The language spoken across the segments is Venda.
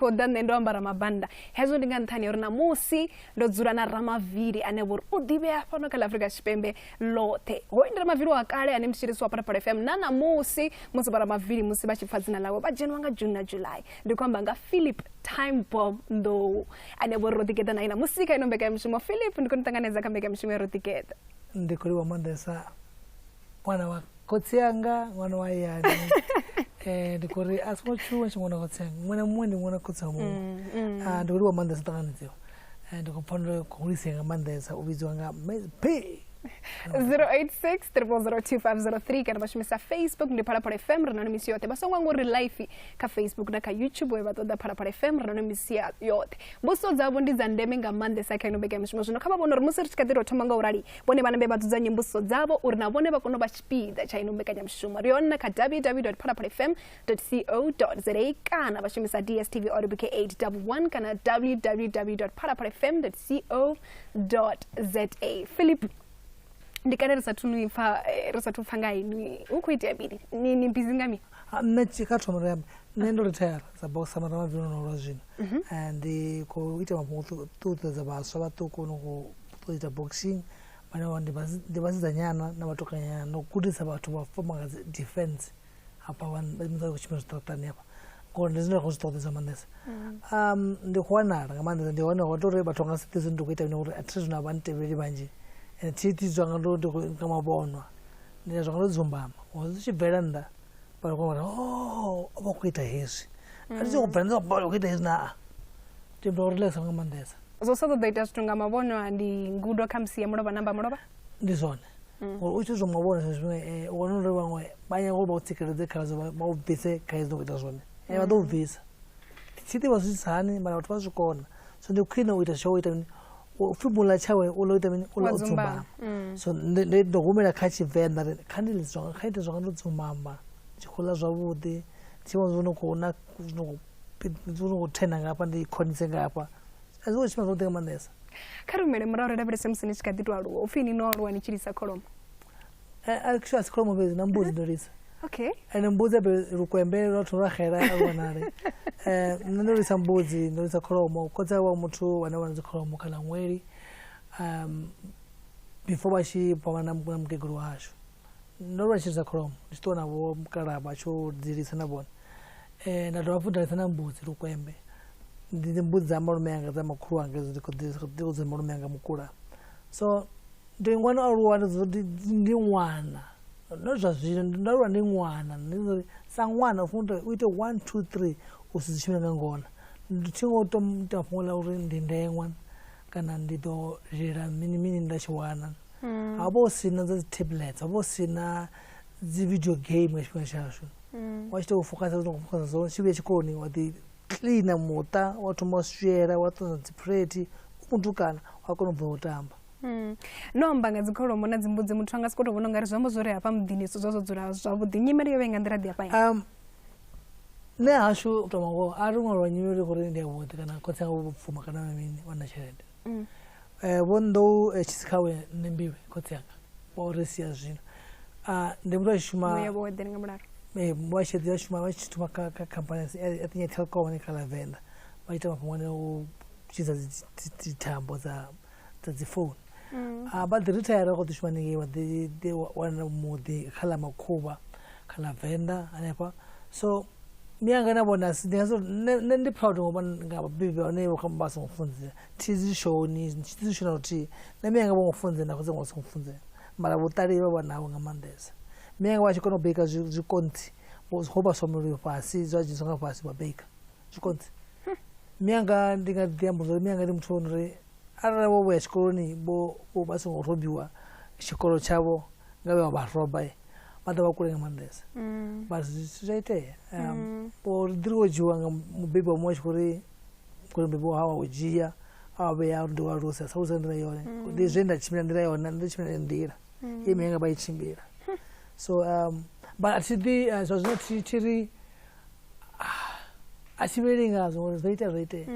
Khou ḓa nṋe ndo ambara mabanda. Hezwo ndi nga nṱhani ha uri ṋamusi ndo dzula na ramavili ane vho uri u ḓivhea fhano kha ḽa Afrika Tshipembe ḽoṱhe. Hoyu ndi ramavili wa kale ane mutshilisi wa Phalaphala FM na ṋamusi musi vhoramavili musi vha tshi pfa dzina ḽawe vha dzhenwa nga June na July. Ndi khou amba nga Philip Time Bomb Ndou ane vho uri ro ḓigeḓa nae ṋamusi kha ino mbekanyamushumo. Philip, ndi khou ni ṱanganedza kha mbekanyamushumo ya Ro Ḓigeḓa. Ndi khou livhuwa maanḓesa ṅwana wa khotsi anga ṅwana wa hayani ndi khou ri a songo tshuwa tshi ṅwana khotsi anga muṅwe na muṅwe ndi ṅwana khotsi wa muṅwe. Ndi khou livhuwa maanḓesa ṱanganedziwa, ndi khou pfha ndo khou hulisea nga maanḓesa u vhidziwa nga Ms P. 086 0002503 kana vha shumisa Facebook ndi Phalaphala FM ri nahone misi yoṱhe. Vha songo hangwa uri live kha Facebook na kha YouTube we vha ṱoḓa Phalaphala FM ri nahone misi yoṱhe. Mbudziso dzavho ndi dza ndeme nga maanḓesa kha ino mbekanyamushumo, zwino kha vha vhone uri musi ri tshi kha ḓi tou thoma nga u rali vhone vha nambe vha dzudzanye mbudziso dzavho uri na vhone vha kone u vha tshipiḓa tsha ino mbekanyamushumo. Ri hone na kha www.phalaphalafm.co.za kana vha shumisa DSTV audio bouquet 811 kana www.phalaphalafm.co.za. Philip, ndi kale ri sathu ni pfa, ri sathu pfa nga inwi, hu khou itea mini? Ni busy nga mini? Nṋe tshi kha thoma ri ambe, nṋe ndo retire sa boxer mara mavili no lwa zwino. Ndi khou ita mafhungo ṱuṱuwedza vhaswa vhaṱuku no khou ṱoḓa ita boxing vhane vha ndi vhasidzanyana na vhatukanyana, no gudisa vhathu vha fumakadzi defense hafha vha khou tshimbila zwiṱaraṱani hafha, ngori ndi zwine nda khou zwi ṱoḓesa maanḓesa. Ndi khou wanala nga maanḓesa, ndi hone ho tou uri vhathu vha nga si ḓi zwine ndi khou ita uri a thi zwino a vha ntevheli vhanzhi, ende thi iti zwanga ndo ndi nga mavhonwa, ndi ita zwanga ndo dzumbama, uri zwi tshi bvela nnḓa vha kona uri o vha khou ita hezwi, a thi khou bvela nnḓa vha khou ita hezwi naa, ndi ndo relaxa nga maanḓesa. Zwo sa ṱoḓa ita zwithu nga mavhonwa ndi ngudo kha musi ya mulovha namba mulovha? Ndi zwone, ngori u tshi zwa mavhonwa zwiṅwe zwifhinga u wana uri vhaṅwe vha nyaga uri vha u tsikeledze khazwo, vha u bvise kha hezwi u ita zwone, vha ḓo u bvisa. Thi ḓivha zwi hani mara vhathu vha zwi kona, so ndi khwine u ita tshawe u ita mini, u pfhi muḽa tshawe u ḽa u ita mini, u ḽa o dzumbama. So ndi ḓo humela kha Tshivenḓa ri kha ndi zwanga, kha ite zwanga ndo dzumbama, ndi tshi khou ḽa zwavhuḓi, ndi tshi vhona zwo no khou na zwo no khou thena nga hafha ndi khonise nga hafha, a zwi khou tshimbila zwavhuḓi nga maanḓesa. Kha ri humele murahu ri lavhelese musi ni tshi kha ḓi tou aluwa, upfhi ni no aluwa ni tshi lisa kholomo? Actually a si kholomo fhedzi, na mbudzi ndo lisa. Okay. Ende mbudzi abe lukwembe lwa thoma lwa xela a vhonale. Nṋe ndo lisa mbudzi, ndo lisa kholomo, khotsi wa muthu wane wana dzi kholomo kha ḽa ṅweli before vha tshi fhambana na mukegulu washu. Ndo vha tshi lisa kholomo, ndi tshi ṱuwa na vho mukalaha vha tsho dzi lisa na vhone. Nda dovha futhi nda lisa na mbudzi lukwembe, ndi mbudzi dza malume anga dza makhulu anga hedzo ndi khou ḓi dza malume anga mukula. So ndi ṅwana o aluwa ndi ṅwana, not zwa zwino, ndo aluwa ndi ṅwana, ndi uri sa ṅwana u fanela u ite 1 2 3 u si tshimile nga ngona. Thi ngo to ita fhungo ḽa uri ndi ndeṅwa kana ndi ḓo lila mini mini nda tshi wana. Ha vha hu si na dza dzi tablets, ha vha hu si na dzi video game nga tshifhinga tshashu. Wa tshi tou focus zwino khou focus zwone, tshi vhuya tshikoloni wa ḓi cleaner muṱa, wa thoma wa swiela, wa ṱanzwa dzi phuleithi, u mutukana wa kona u bva u tamba. No amba nga dzikholomo na dzimbudzi, muthu anga sokou tou vhona ungari zwi amba zwori hafha muḓini zwithu zwa zwo dzula zwavhuḓi. Nyimele yo vha i nga nḓila ḓe hafha? Nṋe hashu u tou ngoho a ri ṅwalwa nyimele uri ndi yavhuḓi kana khotsi anga vho pfuma kana mini vha na tshelede. Vho Nḓou Tshisikhawe nṋe mbilwe khotsi anga vho ri sia zwino. Ndi muthu a tshi shuma Muya vho eḓela nga mulalo. Vha tshi ḓi shuma vha tshi thoma kha khamphani ya ya Telkom kha ḽa Venḓa, vha ita mafhungo ane u tshidza dzi thambo dza dzi founu. Vha ḓi retire vha khou ḓi shuma haningei, vha ḓi wana muḓi kha ḽa Makhuvha kha ḽa Venḓa hanefha. So mianga na vhone asi ndi nga si nṋe ndi proud ngo vha nga vhabebi vhane vha songo funzea, thi zwi shoni, thi zwi shoni na luthihi. Nṋe mianga vho ngo funzea na khotsi anga vha songo funzea, mara vhuṱali vha vha naho nga maanḓesa. Mianga vha tshi kona u bika zwikontsi, ho vhaswa mulilo fhasi zwa dzheniswa nga fhasi vha bika zwikontsi. Mianga ndi nga ḓi amba uri mianga ndi muthu ono ri arali vho vhuya tshikoloni vho vha songo robiwa tshikolo tshavho nga vhe vha vha roba vha ḓo vha kule nga maanḓesa. But zwithu zwa itea, vho ri ḓi ri wo dzhiwa nga mubebi wa muṅwe a tshi khou ri kuri mubebi wa hau a u dzhia a vhea uri ndi wa alusa, sa alusa nḓila yone. Ndi zwe nda tshimbila nḓila yone, nṋe tshimbila nḓila ye mianga vha i tshimbila. So but a thi ḓi zwa zwino thi ri a thi vhileli ngazwo ngori zwo itea zwo itea.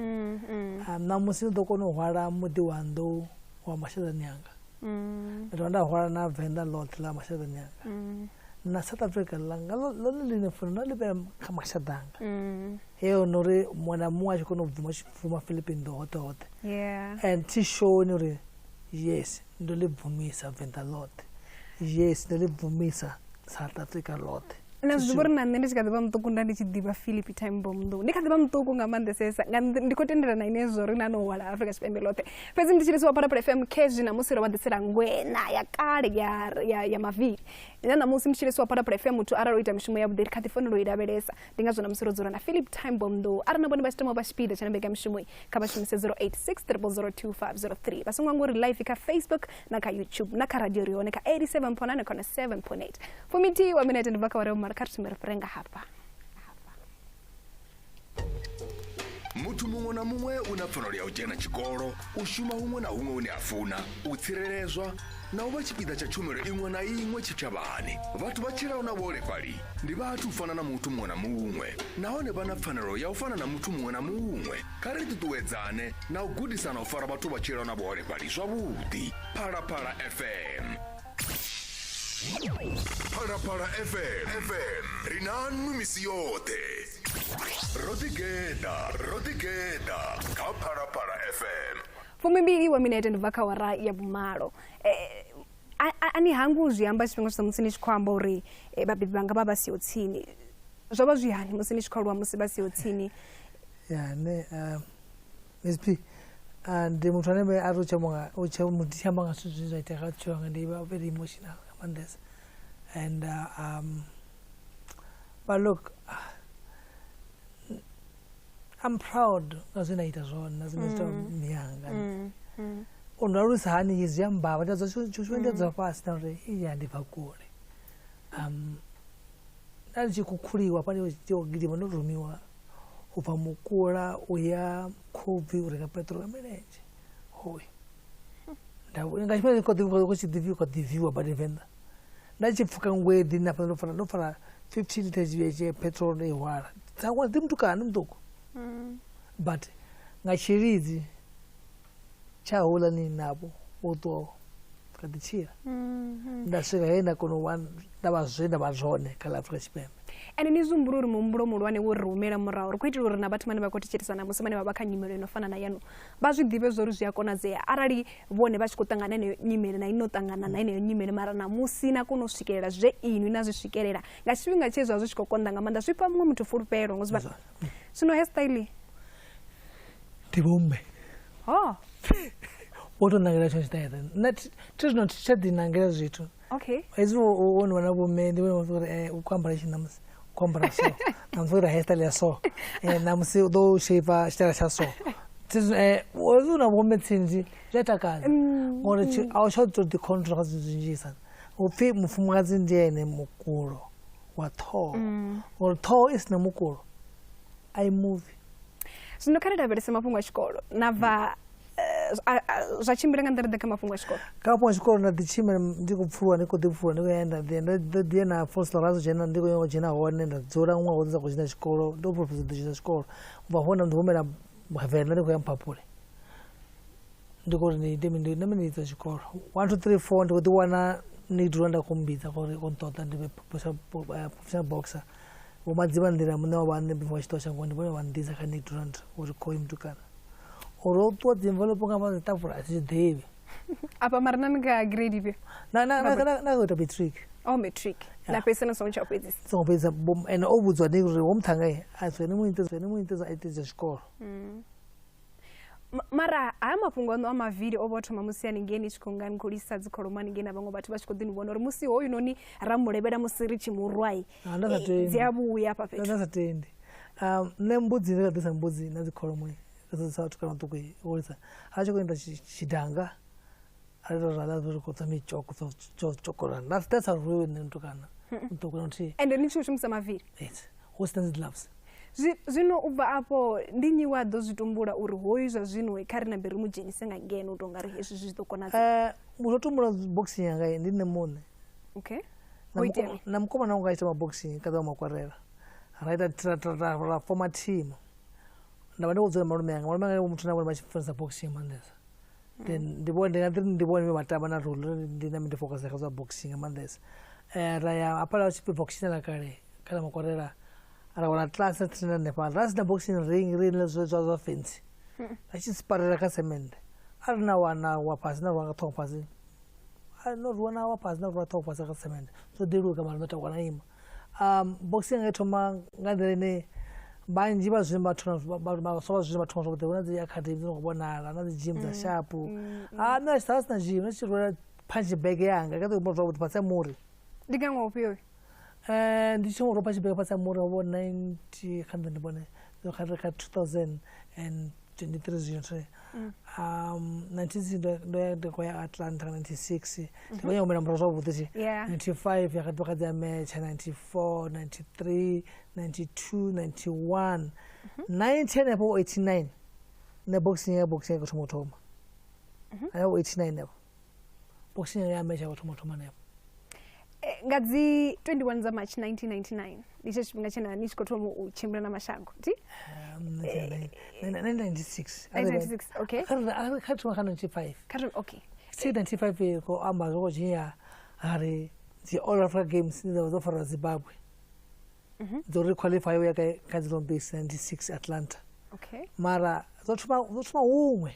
Ṋamusi ndi ḓo kona u hwala muḓi wa Nḓou wa masheleni anga, nda dovha nda hwala na Venḓa ḽoṱhe ḽa masheleni anga, na South Africa ḽanga ḽone ḽine funa ndo ḽi vhea kha mashaḓa anga. Heyo no uri muṅwe na muṅwe a tshi kona u bvuma tshi bvuma Philip Ndou hoṱhe hoṱhe. Yeah. And thi shoni uri yes ndo ḽi bvumisa Venḓa ḽoṱhe, yes ndo ḽi bvumisa South Africa ḽoṱhe. Na zwi ḓivha uri na nṋe ndi tshi kha ḓi vha muṱuku nda ndi tshi ḓivha Philip Time Bomb Ndou. Ndi kha ḓi vha muṱuku nga maanḓesesa, nga ndi khou tendelana na ine zwo ri na no hwala Afrika Tshipembe ḽoṱhe. Fhedzi ndi tshilisi wa Phalaphala FM khezwi namusi ro vha ḓisela ngwena ya kale ya mavili. Na namusi mutshilisi wa Phalaphala FM muthu arali o ita mishumo ya vhuḓi ri kha ḓi fanela u i lavhelesa. Ndi ngazwo namusi ro dzula na Philip Time Bomb Ndou. Arali na vhone vha tshi tama u vha tshipiḓa tsha mbekanyamushumo iyi, kha vha shumise 086 000 2503. Vha songo hangwa uri live kha Facebook na kha YouTube na kha radio ri hone kha 87.9 na kha 7.8. Fumiti wa minete ndi bva kha ware mara kha ri thome ri fhire nga hafha. Muthu muṅwe na muṅwe u na pfanelo ya u dzhena tshikolo, u shuma huṅwe na huṅwe hune a funa, u tsireledzwa na u vha tshipiḓa tsha tshumelo iṅwe na iṅwe tshitshavhani. Vhathu vha tshilaho na vhuholefhali ndi vhathu u fana na muthu muṅwe na muṅwe, nahone vha na pfanelo ya u fana na muthu muṅwe na muṅwe. Kha ri ṱuṱuwedzane na u gudisana u fara vhathu vha tshilaho na vhuholefhali zwavhuḓi. Phalaphala FM. Phalaphala FM. FM. Ri na nwi misi yoṱhe. Ro ḓigeḓa, ro ḓigeḓa kha Phalaphala FM. 12 wa minete ndi bva kha awara ya vhumalo. A ni hangu zwi amba tshifhinga tshoṱhe musi ni tshi khou amba uri vhabebi vhanga vha vha siho tsini. Zwo vha zwi hani musi ni tshi khou aluwa musi vha siho tsini? Ya ne Miss P, ndi muthu ane a ri u tsha muthu tshi amba nga zwithu zwine zwa itea kha vhutshilo hanga ndi vha very emotional nga maanḓesa. And but look, I'm proud nga zwine nda ita zwone na zwine zwa ita miyanga. U ndo alusa hani zwi amba vha tsho tsho ndi dzula fhasi na uri iya ndi bva kule. Nda ndi tshi khukhuliwa hafha ndi tshi gidima ndo rumiwa u bva Mukula u ya Khubvi u renga peṱirolo nga milenzhe. Hoyi. Nda nga tshifhinga kho ḓi tshi ḓivhiwa kho ḓivhiwa badi Venḓa. Nda tshi pfuka ngweḓi na fhano ndo fara 15 liters ya petrol ndo i hwala. Tsa ndi mutukana muṱuku. But nga tshilidzi tsha houḽa ni navho vho ṱuwa kha ḓi tshila. Nda swika he nda kona u vha nda vha zwe nda vha zwone kha ḽa Afrika Tshipembe. Ende ni zwi humbula uri muhumbulo muhulwane wo ri rumela murahu ri khou itela uri na vhathu vhane vha khou thetshelesa ṋamusi vhane vha vha kha nyimele ino fana na yanu vha zwi ḓivhe zwa uri zwi a konadzea arali vhone vha tshi khou ṱangana na yeneyo nyimele na inwi no ṱangana na yeneyo nyimele, mara ṋamusi na kona u swikelela zwe inwi na zwi swikelela nga tshifhinga tshe zwa zwi tshi khou konḓa nga maanḓa, zwi fha muṅwe muthu fulufhelo. Ngo zwi zwino hairstyle ndi vhomme ho vho to nangela tsho tshitaela nṋe thi zwino thi tsha ḓi nangela zwithu. Okay. Hezwi wo ni vhona vhomme ndi vhone uri u khou ambara tshi ṋamusi u khou ambara so ṋamusi u ita hairstyle ya so ṋamusi u ḓo shape tshitaela tsha so. Hezwi u na vhomme tsini zwi a takadza ngori a u tsha tou ḓi control kha zwithu zwinzhisa. Hu pfhi mufumakadzi ndi ene mukulo wa ṱhoho ngori ṱhoho i si na mukulo a i muvi. Zwino kha ri lavhelese mafhungo a tshikolo na bva zwa tshimbila nga nḓila ḓe kha mafhungo a tshikolo? Kha mafhungo a tshikolo nda ḓi tshimbila ndi khou pfuluwa ndi khou ḓi pfuluwa ndi khou ya nda ḓi nda ḓi ya na Vosloorus dzhena ndi khou ya u dzhena hone nda dzula ṅwaha woṱhe sa khou dzhena tshikolo ndo fhulufhedzisa ḓo dzhena tshikolo. U bva hafho nda ḓi humela Venḓa ndi khou ya Mphaphuli ndi khou ri ndi ite mini ndi mini ita tshikolo 1 2 3 4 ndi khou ḓi wana ni dzula nda khou mmbidza ngori o nṱoḓa ndi vhe professional boxer. Vho Madziva nḓila muṋe wa vhaṋe before vha tshi ṱuwa shangoni ndi vhone vha nḓisa kha Nick Durant uri khoyu mutukana uri o ṱuwa dzi envelope nga fhasi ṱafula a thi zwi ḓivhi. Afha mara na ni nga grade ifhio? Na na na na ita matric. Oh, matric. Na fhedzisa na songo tsha fhedzisa. Songo fhedzisa ene o vhudzwa ndi uri wo muthanga a tswe ni mu ite ni mu ite a ite zwa tshikolo. Mara haya mafhungo aṋu a mavili o vha o thoma musi haningei ni tshi khou nga ni khou lisa dzikholomo haningei na vhaṅwe vhathu vha tshi khou ḓi ni vhona uri musi hoyu noni ra mu levhela musi ri tshi mu rwai dzi a vhuya hafha fhethu. Nda sa tendi. Nṋe mbudzi ndi nga ḓisa mbudzi na dzikholomo sa vhathu kana ṱuku u lisa a tshi khou ita tshidanga a ri ra ḽa ri khou tsa mitshoko tshokola nda sa rwiwe nṋe mutukana muṱuku na muthihi. Ende ni tshi khou shumisa mavili? Yes, hu si na dzi gloves. Zwino u bva afho ndi nnyi wa ḓo zwi tumbula uri hoyu zwa zwino kha ri nambe ri mu dzhenise nga ngeno u tonga ri hezwi zwi ḓo konadzea? Muthu o tumbula boxing yanga ndi nṋe muṋe. Okay. Na mukomana wanga a ita maboxing kha ḓa makwarela ra ita ra forma team. Nda vha ndi khou dzula malume anga, malume anga muthu na vhone vha tshi funesa boxing nga maanḓesa. Then ndi vhone ndi nga ḓi ndi vhone vha tamba na role ndi na ndi focus kha zwa boxing nga maanḓesa. Ra ya hafhaḽa tshi pfi boxing ḽa kale kha ḽa makwarela. Ra wana class ra trainer hanefhaḽa, ra sina boxing ring ri ḽa zwa zwa fancy, ra tshi sparela kha semende. A ri na wana wa fhasi na rwa nga ṱhoho fhasi, a no rwa na wa fhasi na rwa ṱhoho fhasi kha semende, zwo ḓi luga mara ndo takuwa na ima. Boxing yanga i thoma nga nḓila ine vhanzhi vha zwino vha thoma vhaswa vha zwino vha thoma zwavhuḓi, hu na dzi academy dzi no khou vhonala na dzi gym dza sharp. A nṋe a sina gym, nda tshi rwela punch bag yanga kha ḓi humbula zwavhuḓi fhasi ha muri. Ndi nga ṅwaha ufhio? Ndi tshi thoma u rwa punch bag fhasi ha muri ho 90 kha nṋe ndi vhone kha kha 2023 zwino thwe. 96 ndo ya ndi khou ya Atlanta 96, ndi khou nyanga humela murahu zwavhuḓi thi. 95 ya kha ḓi kha dzi a metsha 94, 93, 92, 91, 90 hanefho 89 nṋe boxing ya boxing ya thoma u thoma. Hanefho 89 hanefho boxing ya metsha ya thoma u thoma hanefho. Nga dzi 21 dza March 1999 ndi tsho tshifhinga tshine ni tshi khou thoma u tshimbila na mashango ti? 1996. 1996, okay. Kha thoma kha 95. Kha thoma, okay. 95 ko amba zwo dzhia hari dzi All Africa Games dzi dzo farwa Zimbabwe. Dzo ri qualify ya kha dzi Olympics 96 Atlanta. Okay. Mara dzo thoma huṅwe uri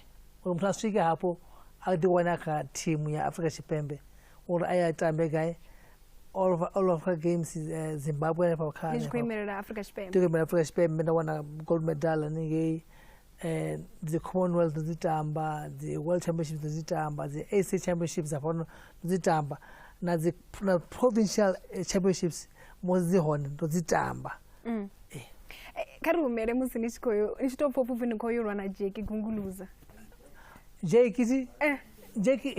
muthu a swike hafho a ḓi wana kha team ya Afrika Tshipembe uri a ya tambe gai All Africa Games Zimbabwe hanefha kha Ndi tshi khou imelela Afrika Tshipembe. Ndi khou imelela Afrika Tshipembe, nda wana gold medal haningei. Dzi Commonwealth ndo dzi tamba, dzi World Championships ndo dzi tamba, dzi AC Championships hafha ndo dzi tamba, na dzi na provincial championships musi dzi hone ndo dzi tamba. Kha ri humele musi ni tshi khou ni tshi tou pfha upfhi ni khou yo lwa na Jackie Gunguluza. Jackie ti? Jackie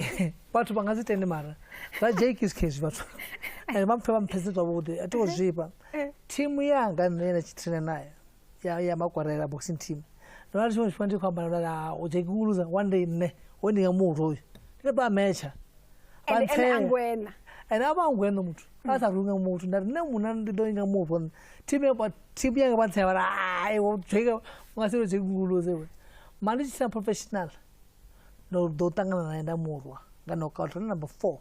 vhathu vha nga si tende mara zwa Jackie zwi khezwi vhathu. Vha mpfe vha mpfesese zwavhuḓi, a thi khou zwifha. Thimu yanga nṋe nda tshi trainer nayo ya Makwarela boxing team. Ndo vha tshiṅwe tshifhinga ndi khou amba na uri Jackie Gunguluza one day nṋe ho ndi nga muthu hoyu. Ndi nga ḓo a metsha. Ene a ngwena. Ene a vha a ngwena muthu. A sa runga muthu nda ri nṋe munna ndi ḓo inga muthu. Thimu yanga vha ntsea vha ri hai wo Jackie u nga si lwe Jackie Gunguluza iwe. Mara ndi tshi tshila professional ndo ḓo ṱangana naye nda murwa nga knockout number 4.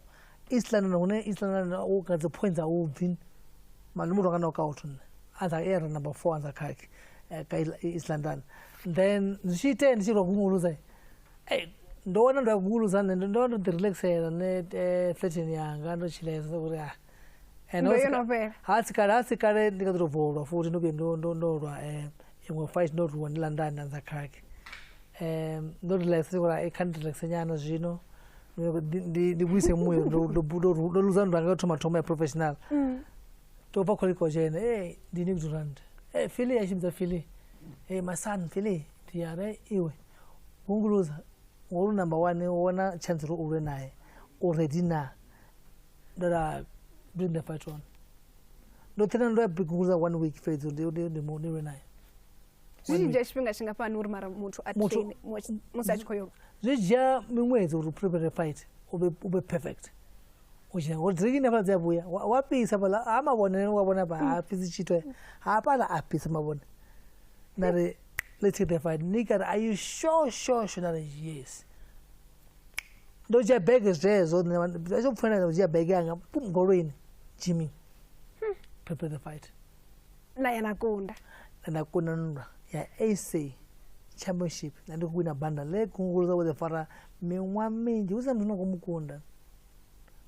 East London hune East London u nga dzi points a u bvi. Mara ndi murwa nga knockout nṋe. Anza era number 4 anza khakhi ka East London. Then zwi tshi itea ndi tshi rwa Gunguluza. Ndo wana ndo ya Gunguluza nṋe ndo ndo ḓi relaxela nṋe flatini yanga ndo tshilesa uri ah. Ndo yo no fhela. Ha sikale ndi nga ḓo tou lwa futhi ndo vhuya ndo lwa iṅwe fight ndo rwiwa ndi London anza khakhi. Ndo relax uri kha ndi relax nyana zwino ndi vhuise muya ndo luza ndo nga thoma thoma ya professional. To bva kholi ko jene ndi Nick Durant. Philly ya tshimbidzwa Philly. My son Philly ndi ya re iwe. Gunguluza ngolu number 1 u wana chance uri u lwe naye. U ready na. Ndo ra bring the fight on. Ndo trainer ndo ya Gunguluza 1 week fhedzi ndi mu lwe naye. Zwi dzhia tshifhinga tshingafhani uri mara muthu a train musi a tshi khou yo? Zwi dzhia miṅwedzi uri prepare fight u be perfect. U dzhia ngori drinking hafhaḽa dzi a vhuya wa fhisa hafhaḽa ha mavhone wa vhona hafha ha fhisi tshithu hafhaḽa a fhisa mavhone. Nda ri let's take the fight. Nick a ri are you sure sure sure? Nda ri yes. Ndo dzhia bege zwezwo nṋe tsho pfela ndo dzhia bege yanga pum goloini Jimmy. Prepare the fight. Na ya na kunda. Na kunda nndwa ya AC Championship na ndi khou wina banda ḽe Gunguluza wo ḓi fara miṅwaha minzhi hu sina muthu no khou mukunda.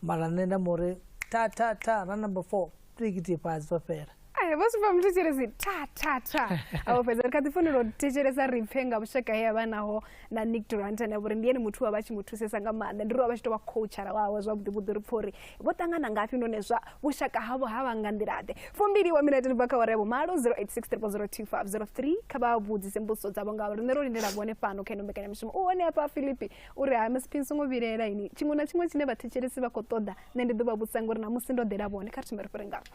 Mara nṋe nda muri ta ta ta ra number 4 tikiti fhasi zwo fhela. Ai vho swika muthu thetshelesi ta ta ta. Avho fhedza ri kha ḓi fanela u thetshelesa ri pfhe nga vhushaka he avha naho na Nick Durant ane vhori ndi ene muthu wa vha tshi mu thusesa nga maanḓa, ndi ri wa vha tshi tou vha coachara wawe zwavhuḓi vhuḓi ri pfhe uri vho ṱangana ngafhi nahone zwa vhushaka havho ha vha nga nḓila ḓe. 20 wa minete bva kha awara ya vhumalo 086 0002503 kha vha vhudzise mbudziso dzavho ngauri nṋe ro lindela vhone fhano kha ino mbekanyamushumo. U hone hafha Philippi uri ha Miss Pin songo vhilaela ini tshiṅwe na tshiṅwe tshine vhathetshelesi vha khou ṱoḓa nṋe ndi ḓo vha vhudza ngori namusi ndo ḓela vhone. Kha ri thome ri fhire ngafha.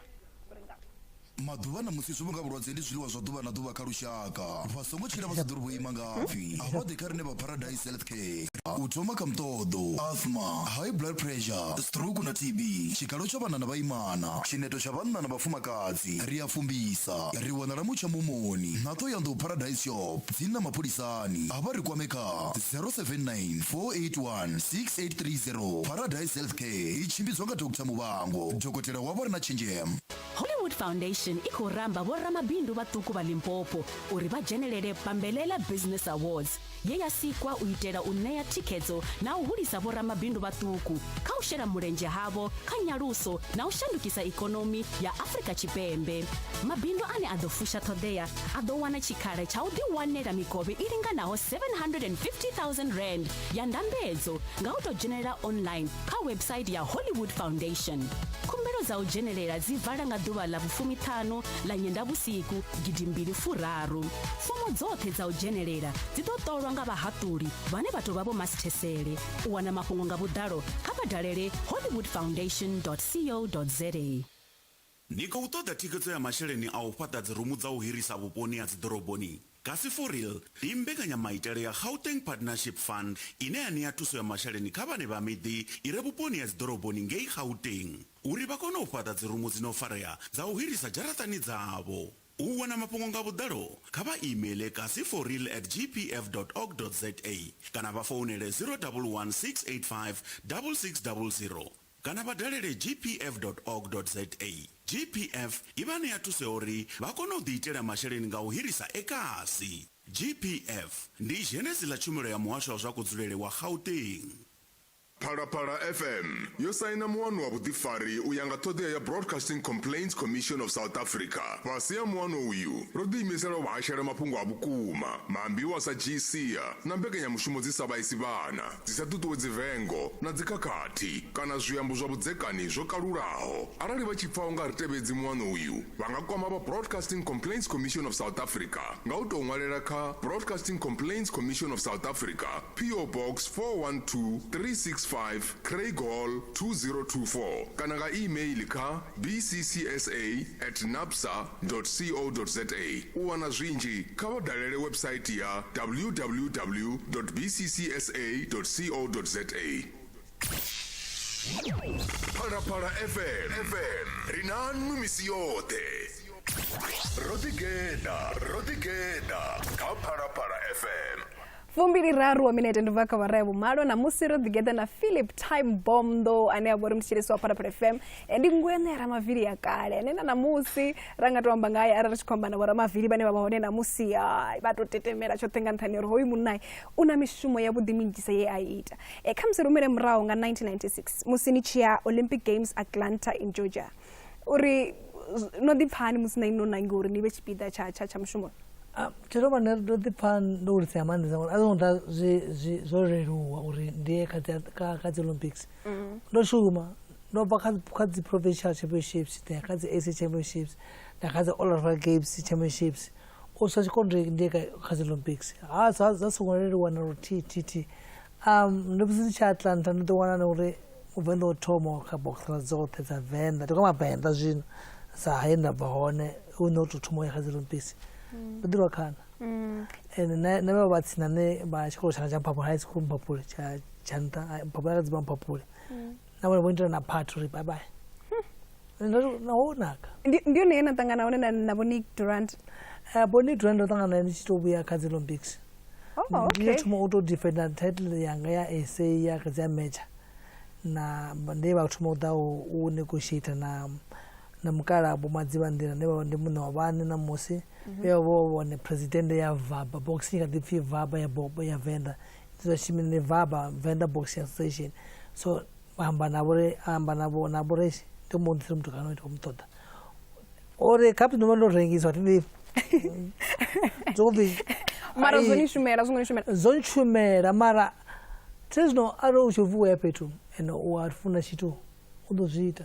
Maḓuvha na musi zwi vhunga vhulwadze ndi zwiḽiwa zwa ḓuvha na ḓuvha kha lushaka. Vha songo tshila vha sa ḓuri vho ima ngafhi. A vha ḓe kha riṋe vha Paradise Healthcare. U thoma kha muṱoḓo, asthma, high blood pressure, stroke na TB, tshikalo tsha vhana na vhaimana, tshineto tsha vhanna na vhafumakadzi. Ri a fumbisa. Ri wanala Mutsha Mumoni, na Thohoyandou Paradise Shop, tsini na mapholisani. A vha ri kwame kha 079 481 6830. Paradise Healthcare i tshimbidzwa nga Dr Muvhango, dokotela wavho a re na tshenzhemo. Hollywood Hollywood Foundation i khou ramba vhoramabindu vhaṱuku vha Limpopo uri vha dzhenelele Bambelela Business Awards ye ya sikwa u itela u ṋea thikhedzo na u hulisa vhoramabindu vhaṱuku kha u shela mulenzhe havho kha nyaluso na u shandukisa ikonomi ya Afrika Tshipembe. Mabindu ane a ḓo fusha ṱhoḓea a ḓo wana tshikhala tsha u ḓiwanela mikovhe i linganaho R750 000 ya ndambedzo nga u tou dzhenelela online kha website ya Hollywood Foundation. Khumbelo dza u dzhenelela dzi vala nga ḓuvha ḽa vhufumiṱhanu ḽa Nyendavhusiku 2030. Fomo dzoṱhe dza u dzhenelela dzi ḓo ṱolwa nga vhahaṱuli vhane vha tou vha vho masithesele. U wana mafhungo nga vhuḓalo kha vha dalele hollywoodfoundation.co.za. Ni khou ṱoḓa thikhedzo ya masheleni a u fhaṱa dzirumu dza u hirisa vhuponi ha dziḓoroboni? Kasi for Real ndi mbekanyamaitele ya Gauteng Partnership Fund ine ya ṋea thuso ya masheleni kha vhaṋe vha miḓi i re vhuponi ha dziḓoroboni ngei Gauteng uri vha kone u fhaṱa dzirumu dzi no farea dza u hirisa dzharaṱani dzavho. U wana mafhungo nga vhuḓalo, kha vha imeiḽe kasiforreal@gpf.org.za kana vha founele 011 685 6600 kana vha dalele gpf.org.za. GPF i vha ṋea thuso ya uri vha kone u ḓiitela masheleni nga u hirisa ekasi. GPF ndi zhendedzi ḽa tshumelo ya Muhasho wa zwa Kudzulele wa Gauteng. Phalaphala FM yo saina muano wa vhuḓifari u ya nga ṱhoḓea ya Broadcasting Complaints Commission of South Africa. Fhasi ha muano uyu, ro ḓiimisela u vha hashela mafhungo a vhukuma, maambiwa a sa dzhii sia na mbekanyamushumo dzi sa vhaisi vhana, dzi sa ṱuṱuwedzi vengo na dzikhakhathi kana zwiambo zwa vhudzekani zwo kalulaho. Arali vha tshi pfa u nga ri tevhedzi muano uyu, vha nga kwama vha Broadcasting Complaints Commission of South Africa nga u tou ṅwalela kha Broadcasting Complaints Commission of South Africa, PO Box 412365, Craighall 2024 kana nga e-mail kha bccsa@nabsa.co.za. U wana zwinzhi kha vha dalele website ya www.bccsa.co.za. Phalaphala FM, FM ri na nwi misi yoṱhe. Ro ḓigeḓa, ro ḓigeḓa kha Phalaphala FM. 23 wa minete ndi bva kha awara ya vhumalo na musi ro ḓigeḓa na Philip Time Bomb ane a vha uri mutshilisi wa Phalaphala FM. Ndi ngwenya ya Ramavili ya kale ane na ṋamusi ra nga to amba ngaye arali ri tshi khou amba na vhoramavili vhane vha vha hone ṋamusi vha to tetemela tshoṱhe nga nṱhani uri hoyu munna u na mishumo yavhuḓi minzhisa ye a ita. Kha musi rumele murahu nga 1996 musi ni tshi ya Olympic Games Atlanta in Georgia uri no ḓi pfa hani musi na ino nangiwa uri ni vhe tshipiḓa tsha mushumo? Tsho thoma nṋe ndo ḓi pfa ndo hulisea maanḓesa ngori a zwo ngo ḓa zwo leluwa uri ndi ye kha dzi Olympics. Ndo shuma ndo bva kha dzi provincial championships nda ya kha dzi AC championships nda kha dzi All Africa Games championships u swika tshikolo ndi ye kha dzi Olympics. Ha zwa songo leluwa na luthihi thihi. Ndi musi ndi tshi Atlanta ndo ḓi wana na uri muvenḓa wo thoma kha boxer dzoṱhe dza Venḓa ndi khou amba Venḓa zwino sa he nda bva hone hu ne u tou thoma u ya kha dzi Olympics ndo ḓi rwa khana. Ende na vha vha tsini na nṋe vha tshikolo tshanga tsha Mphaphuli High School Mphaphuli tsha nṱha Mphaphuli kha dzivha Mphaphuli na vhone vho itela na party uri bye bye. Na ho naka. Ndi yone ye na ṱangana hone na vho Nick Durant? Vho Nick Durant ndo ṱangana nae ndi tshi tou vhuya kha dzi Olympics. Oh, Ndi okay. thoma u tou defender title yanga ya SA ya kha dzi amateur na ndi vha thoma u ḓa u negotiate na mukala Vho Madzivhandila ndi vha ndi muṋe wa vhaṋe na musi vhe vha vho vhone president ya VABA boxing kha ḓi pfi VABA ya bobo ya Venḓa zwa tshimini ni VABA Venḓa Boxing Association. So vha amba navho ri amba navho na vho ri ndi mu ḓisela muthu kana ita mu ṱoḓa uri kha ndo vha ndo rengiswa thi ḓivhi zwo pfi Mara zwo ni shumela, zwo ni shumela. Zwo ntshumela mara thi zwino arali u tshi vuwa ya fhethu ende u a funa tshithu u ḓo zwi ita.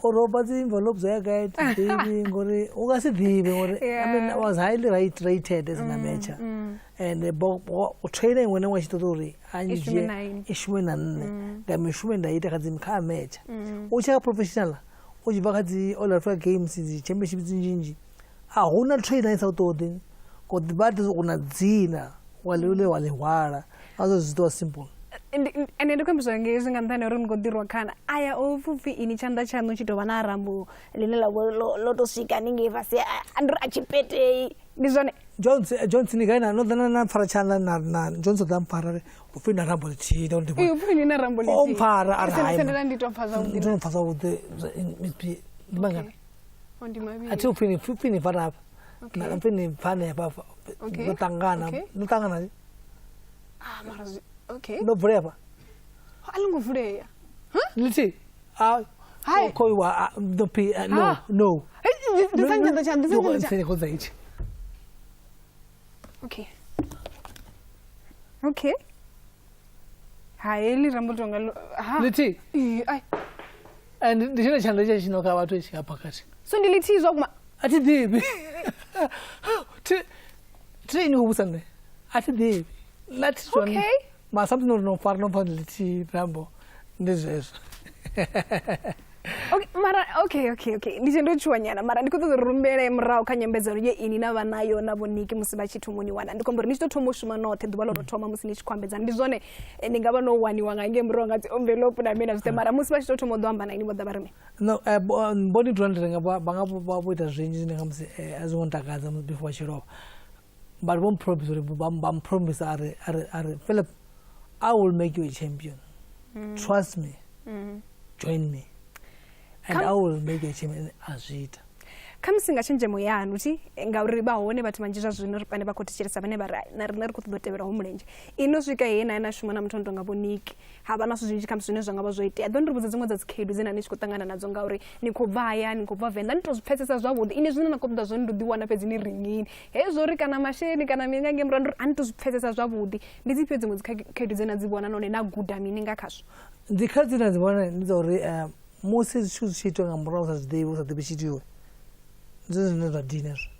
Uri o bva dzi envelope dza ya gai thi ḓivhi ngori u nga si ḓivhe ngori I mean, I was highly rated as an amateur. And trainer iṅwe na iṅwe a tshi ṱoḓa uri a I shume ndzhie na ini. i shume na nṋe nga mishumo ine nda ita kha dzi kha amateur. U tshi ya kha professional u tshi bva kha dzi All Africa Games dzi championship dzi nnzhinzhi a huna trainer i sa u ṱoḓi ngori vha ḓi u na dzina wa ḽi wa ḽi hwala azwo zwi ḓovha simple. Ende ndi khou ambiswa nga hezwi nga nṱhani ha uri ni khou ḓirwa khana aya o pfhi ini tshanḓa tshaṋu tshi tou vha na rambo ḽine ḽa vho ḽo tou swika haningei fhasi ndi uri a tshi petei ndi zwone? Jones Jones ni gai na no ḓa na pfara tshanḓa na Jones o ḓa mpfara ri u pfhi na rambo ḽithihi ndo ndi Ee, upfhi ni na rambo O mpfara a ri hai Sendela ndi tou pfa zwavhuḓi. Ndi tou pfa zwavhuḓi ndi mangana. Ndi mavhili. A thi upfi ni pfi ni fana hafha. Na pfi ni pfane hafha. Okay. Ndo ṱangana. Okay. Ndo ṱangana. Ah, mara zwi okay. Ndo vulea hafha. A ḽo ngo vulea. Lithihi. Ah. Hai. Khou iwa no phi no Ah. no. Hei, ndi sa ntshanḓa tsha, ndi sa ntshanḓa tsha. Ndi khou dza itshi. Okay. Okay. Ha heḽi rambo tonga ḽo ha. Lithihi. Ii, ai. And ndi tshone tshanḓa tshe tshi no kha vhathu itshi hafha phakathi. So ndi lithihi zwa kuma. A thi ḓivhi. Thi thi ni khou vhudzisa nṋe. A thi ḓivhi. Nṋe a thi zwone. Okay. Ma something no fara no pfa ndi lithihi rambo ndi zwezwo. Okay, mara okay okay okay. Ndi tshe ndo tshuwa nyana mara ndi khou ṱoḓa uri rumbele murahu kha nyambedzano ye ini na vha nayo na vho Niki musi vha tshi thoma u ni wana. Ndi khou amba uri ni tshi tou thoma u shuma noṱhe ḓuvha ḽo tou thoma musi ni tshi khou ambedzana ndi zwone ni nga vha no waniwa nga ngei murahu nga dzi envelope na mini na zwoṱhe mara musi vha tshi tou thoma u ḓo amba na ini vho ḓa vha ri mini? No, vho ni dzula ndi nga vha nga vha vho ita zwinzhi zwine khamusi a zwi ngo ntakadza musi before vha tshi lovha. But vho mpromise uri vha mpromise a ri a ri a ri Philip, I will make you a champion. Trust me. Join me. And I will make you a champion. A zwi ita. Khamusi nga tshenzhemo yanu thi ngauri vha hone vhathu vhanzhi zwa zwino vhane vha khou thetshelesa vhane vha ri na riṋe ri khou ṱoḓa u tevhela ho mulenzhe. Ino swika he na na shuma na muthu ano tonga vho Niki ha vha na zwithu zwinzhi khamusi zwine zwa nga vha zwo itea. Ḓo ni ri vhudza dziṅwe dza dzikhaedu dzine na ni tshi khou ṱangana nadzo ngauri ni khou bva hayani, ni khou bva Venḓa, ni to zwi pfesesa zwavhuḓi. Ini zwine na khou ṱoḓa zwone ndi u ḓiwana fhedzi ni ringini. Hezwo uri kana masheleni kana mini nga ngei murahu ndi uri a ni to zwi pfesesa zwavhuḓi. Ndi dzifhio dziṅwe dzikhaedu dze na dzi vhona nahone na guda mini nga khazwo? Dzikhaedu dzine na dzi vhona ndi dza uri musi zwithu zwi tshi itwa nga murahu u sa zwi ḓivhi u sa ḓivhi tshithu iwe ndi zwone zwine zwa dina hezwo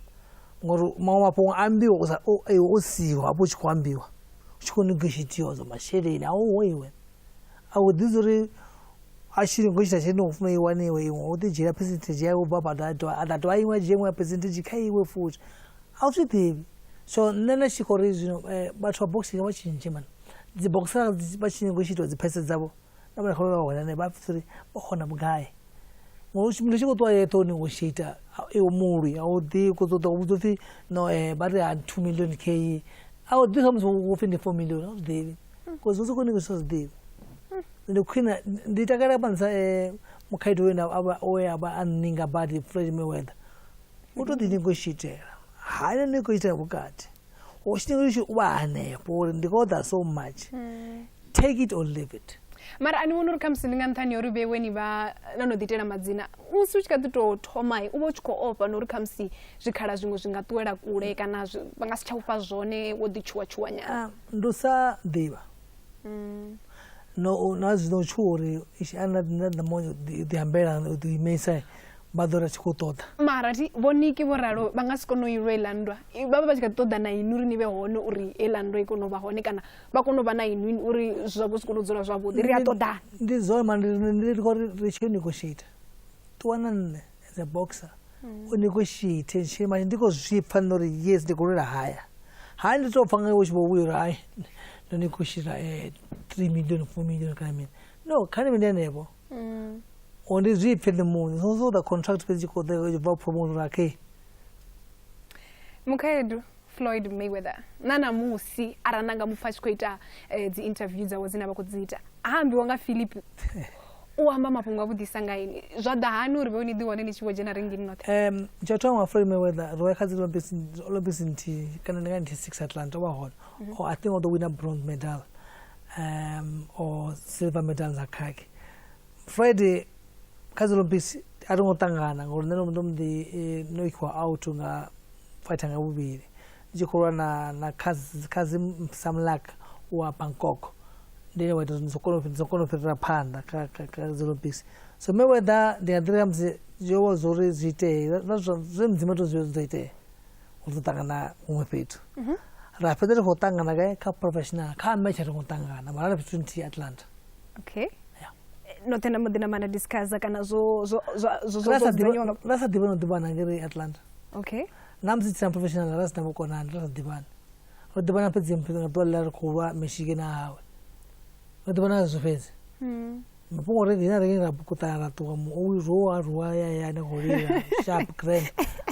ngori maṅwe mafhungo a ambiwa u sa iwe u siho hafho u tshi khou ambiwa u tshi khou negotiatiwa zwa masheleni a uho iwe a u ḓivhi uri a tshi negotiata tshelede u funa i waniwe iṅwe u ḓi dzhiela percentage yawe u bva afha a ḓa dovha iṅwe a dzhia iṅwe ya percentage kha iwe futhi a u zwi ḓivhi. So nṋe nda tshi khou ri zwino vhathu vha boxing vha tshintshe mani dzi boxer vha tshi negotiatiwa dzi price dzavho na vhane khou hone ane vha pfhi uri vha kona vhugai ngori muthu tshi khou ṱuwa yeṱhe u negotiate iwe mulwi a u ḓi khou ṱoḓa u vhudza upfhi no vha ri ha 2 million k a u ḓi khamusi u pfhi ndi 4 million a u zwi ḓivhi because u sokou negotiate zwi ḓivhi. Ndi khwine ndi takalela nga maanḓesa mukhaedu we we a vha a nninga badi Floyd Mayweather u to ḓi negotiatela ha negotiatela vhukati u tshi negotiate u vha hanefho uri ndi khou ṱoḓa so much take it or leave it. Mara a ni vhoni uri khamusi ndi nga nṱhani ya uri vheiwe ni vha no no ḓi itela madzina musi u tshi kha ḓi tou thoma u vha u tshi khou ofha na uri khamusi zwikhala zwiṅwe zwi nga ṱuwela kule kana vha nga si tsha ufha zwone wo ḓi tshuwa tshuwa nyana? Ndi u sa ḓivha no na zwino tshuwa uri a na na ḓi ambela u ḓi imisa vha ḓo ri tshi khou ṱoḓa. Mara thi vho Niki vho ralo vha nga si kone u ilwa heiḽa nndwa vha vha vha tshi kha ḓi ṱoḓa na inwi uri ni vhe hone uri heiḽa nndwa i kone u vha hone kana vha kone u vha na inwi uri zwavho zwi kone u dzula zwavhuḓi ri a ṱoḓana. Ndi zwone mara ndi khou ri ri tshi negotiate ṱuwa na nṋe as a boxer u negotiate tshi manje ndi khou zwi pfa nṋe uri yes ndi khou lwela haya hai ndi tou pfa nga iwe u tshi vho vhuya uri hai ndo negotiate 3 million 4 million kana mini no kha ni vhe ndi henefho o ndi zwi pfe nṋe muṋe so so the contract fhedzi tshi khou ḓa bva promote uri okay. Mukhaedu Floyd Mayweather na namusi arali na nga mupfa a tshi khou ita dzi interview dzawe dzine vha khou dzi ita ha ambiwa nga Philip u amba mafhungo a vhuḓisa nga ini zwa ḓa hani uri vhe ni ḓi wane ni tshi vho dzhena ringini noṱhe? Tsha thoma Floyd Mayweather ro ya kha dzi Olympics nthihi kana ndi nga 96 Atlanta wa hone or I think o ḓo wina bronze medal or silver medal dza khakhe. Floyd kha dzi Olympics a ri ngo ṱangana ngori nṋe ndo mbo ḓi knockiwa out nga fighter nga vhuvhili ndi tshi khou lwa na Kazim Samlak wa Bangkok ndi ene wa ita uri ndi kone u fhirela phanḓa kha dzi Olympics. So Mayweather ndi nga ḓi ri khamusi zwo vha zwo uri zwi itee zwe mudzimu a to zwi ḓo itea uri ḓo ṱangana huṅwe fhethu ra fhedza ri khou ṱangana gai kha professional kha match ri khou ṱangana mara ri fhethu nthihi Atlanta. Okay. Noṱhe na muḓi na mana discuss kana zwo zwo zwo zwo zwo dzudzanyiwa ra sa ḓivha no ḓivhana ngei Atlanta. Okay. Na musi tsina professional ra sina vhukonani ra sa ḓivhani ro ḓivhana fhedzi nga ḓuvha ḽa ri khou lwa Michigan hawe ro ḓivhana zwo fhedzi mafhungo uri rina ri ra kuṱana ra ṱuwa u rwa rwa ya ya ni khou lila sharp grand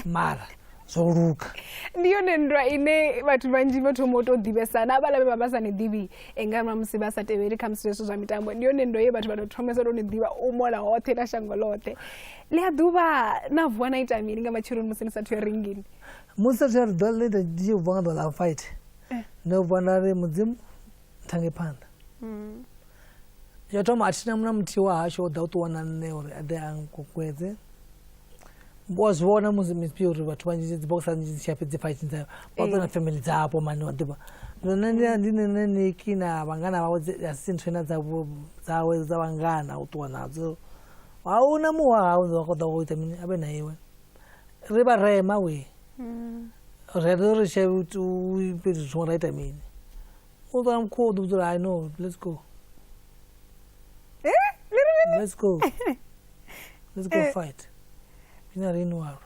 mara Zwo luga. Ndi yone nndwa ine vhathu vhanzhi vho thoma u tou ḓivhesa na vhaḽa vhe vha vha sa ni ḓivhi nga musi vha sa tevheli kha musi zwezwo zwa mitambo. Ndi yone nndwa ye vhathu vha tou thomesa tou ni ḓivha u mola hoṱhe na shango ḽoṱhe. Ḽi a ḓuvha na vuwa na ita mini nga matsheloni musi ni sathu ya ringini? Musi sathu ya ḓuvha ḽi ndi tshi vuwa nga ḓuvha ḽa fight, ndo vuwa nda ri Mudzimu nthange phanḓa. Yo thoma a thina na muthihi wa hashu o ḓa u ṱuwa na nṋe uri a ḓe a nkukwedze. Wa zwi vhona musi misiphi uri vhathu vhanzhi dzi boxer nnzhi dzi tshi ya fhedzi fight dza vha ṱuwa na family dzavho mani wa ḓivha. Zwino nṋe ndi nṋe Niki na vhangana vhawe a si nthu dzavho dzawe dza vhangana u ṱuwa nadzo. A huna muhwa hau wa khou ḓa u ita mini a vhe na iwe. Ri vha rema we. Ri ri ri tshi fhethu zwiṅwe ra ita mini. U ḓo mukhu u ḓo vhudza uri no, let's go. Let's go. Let's go fight. Ina ri nwalwa.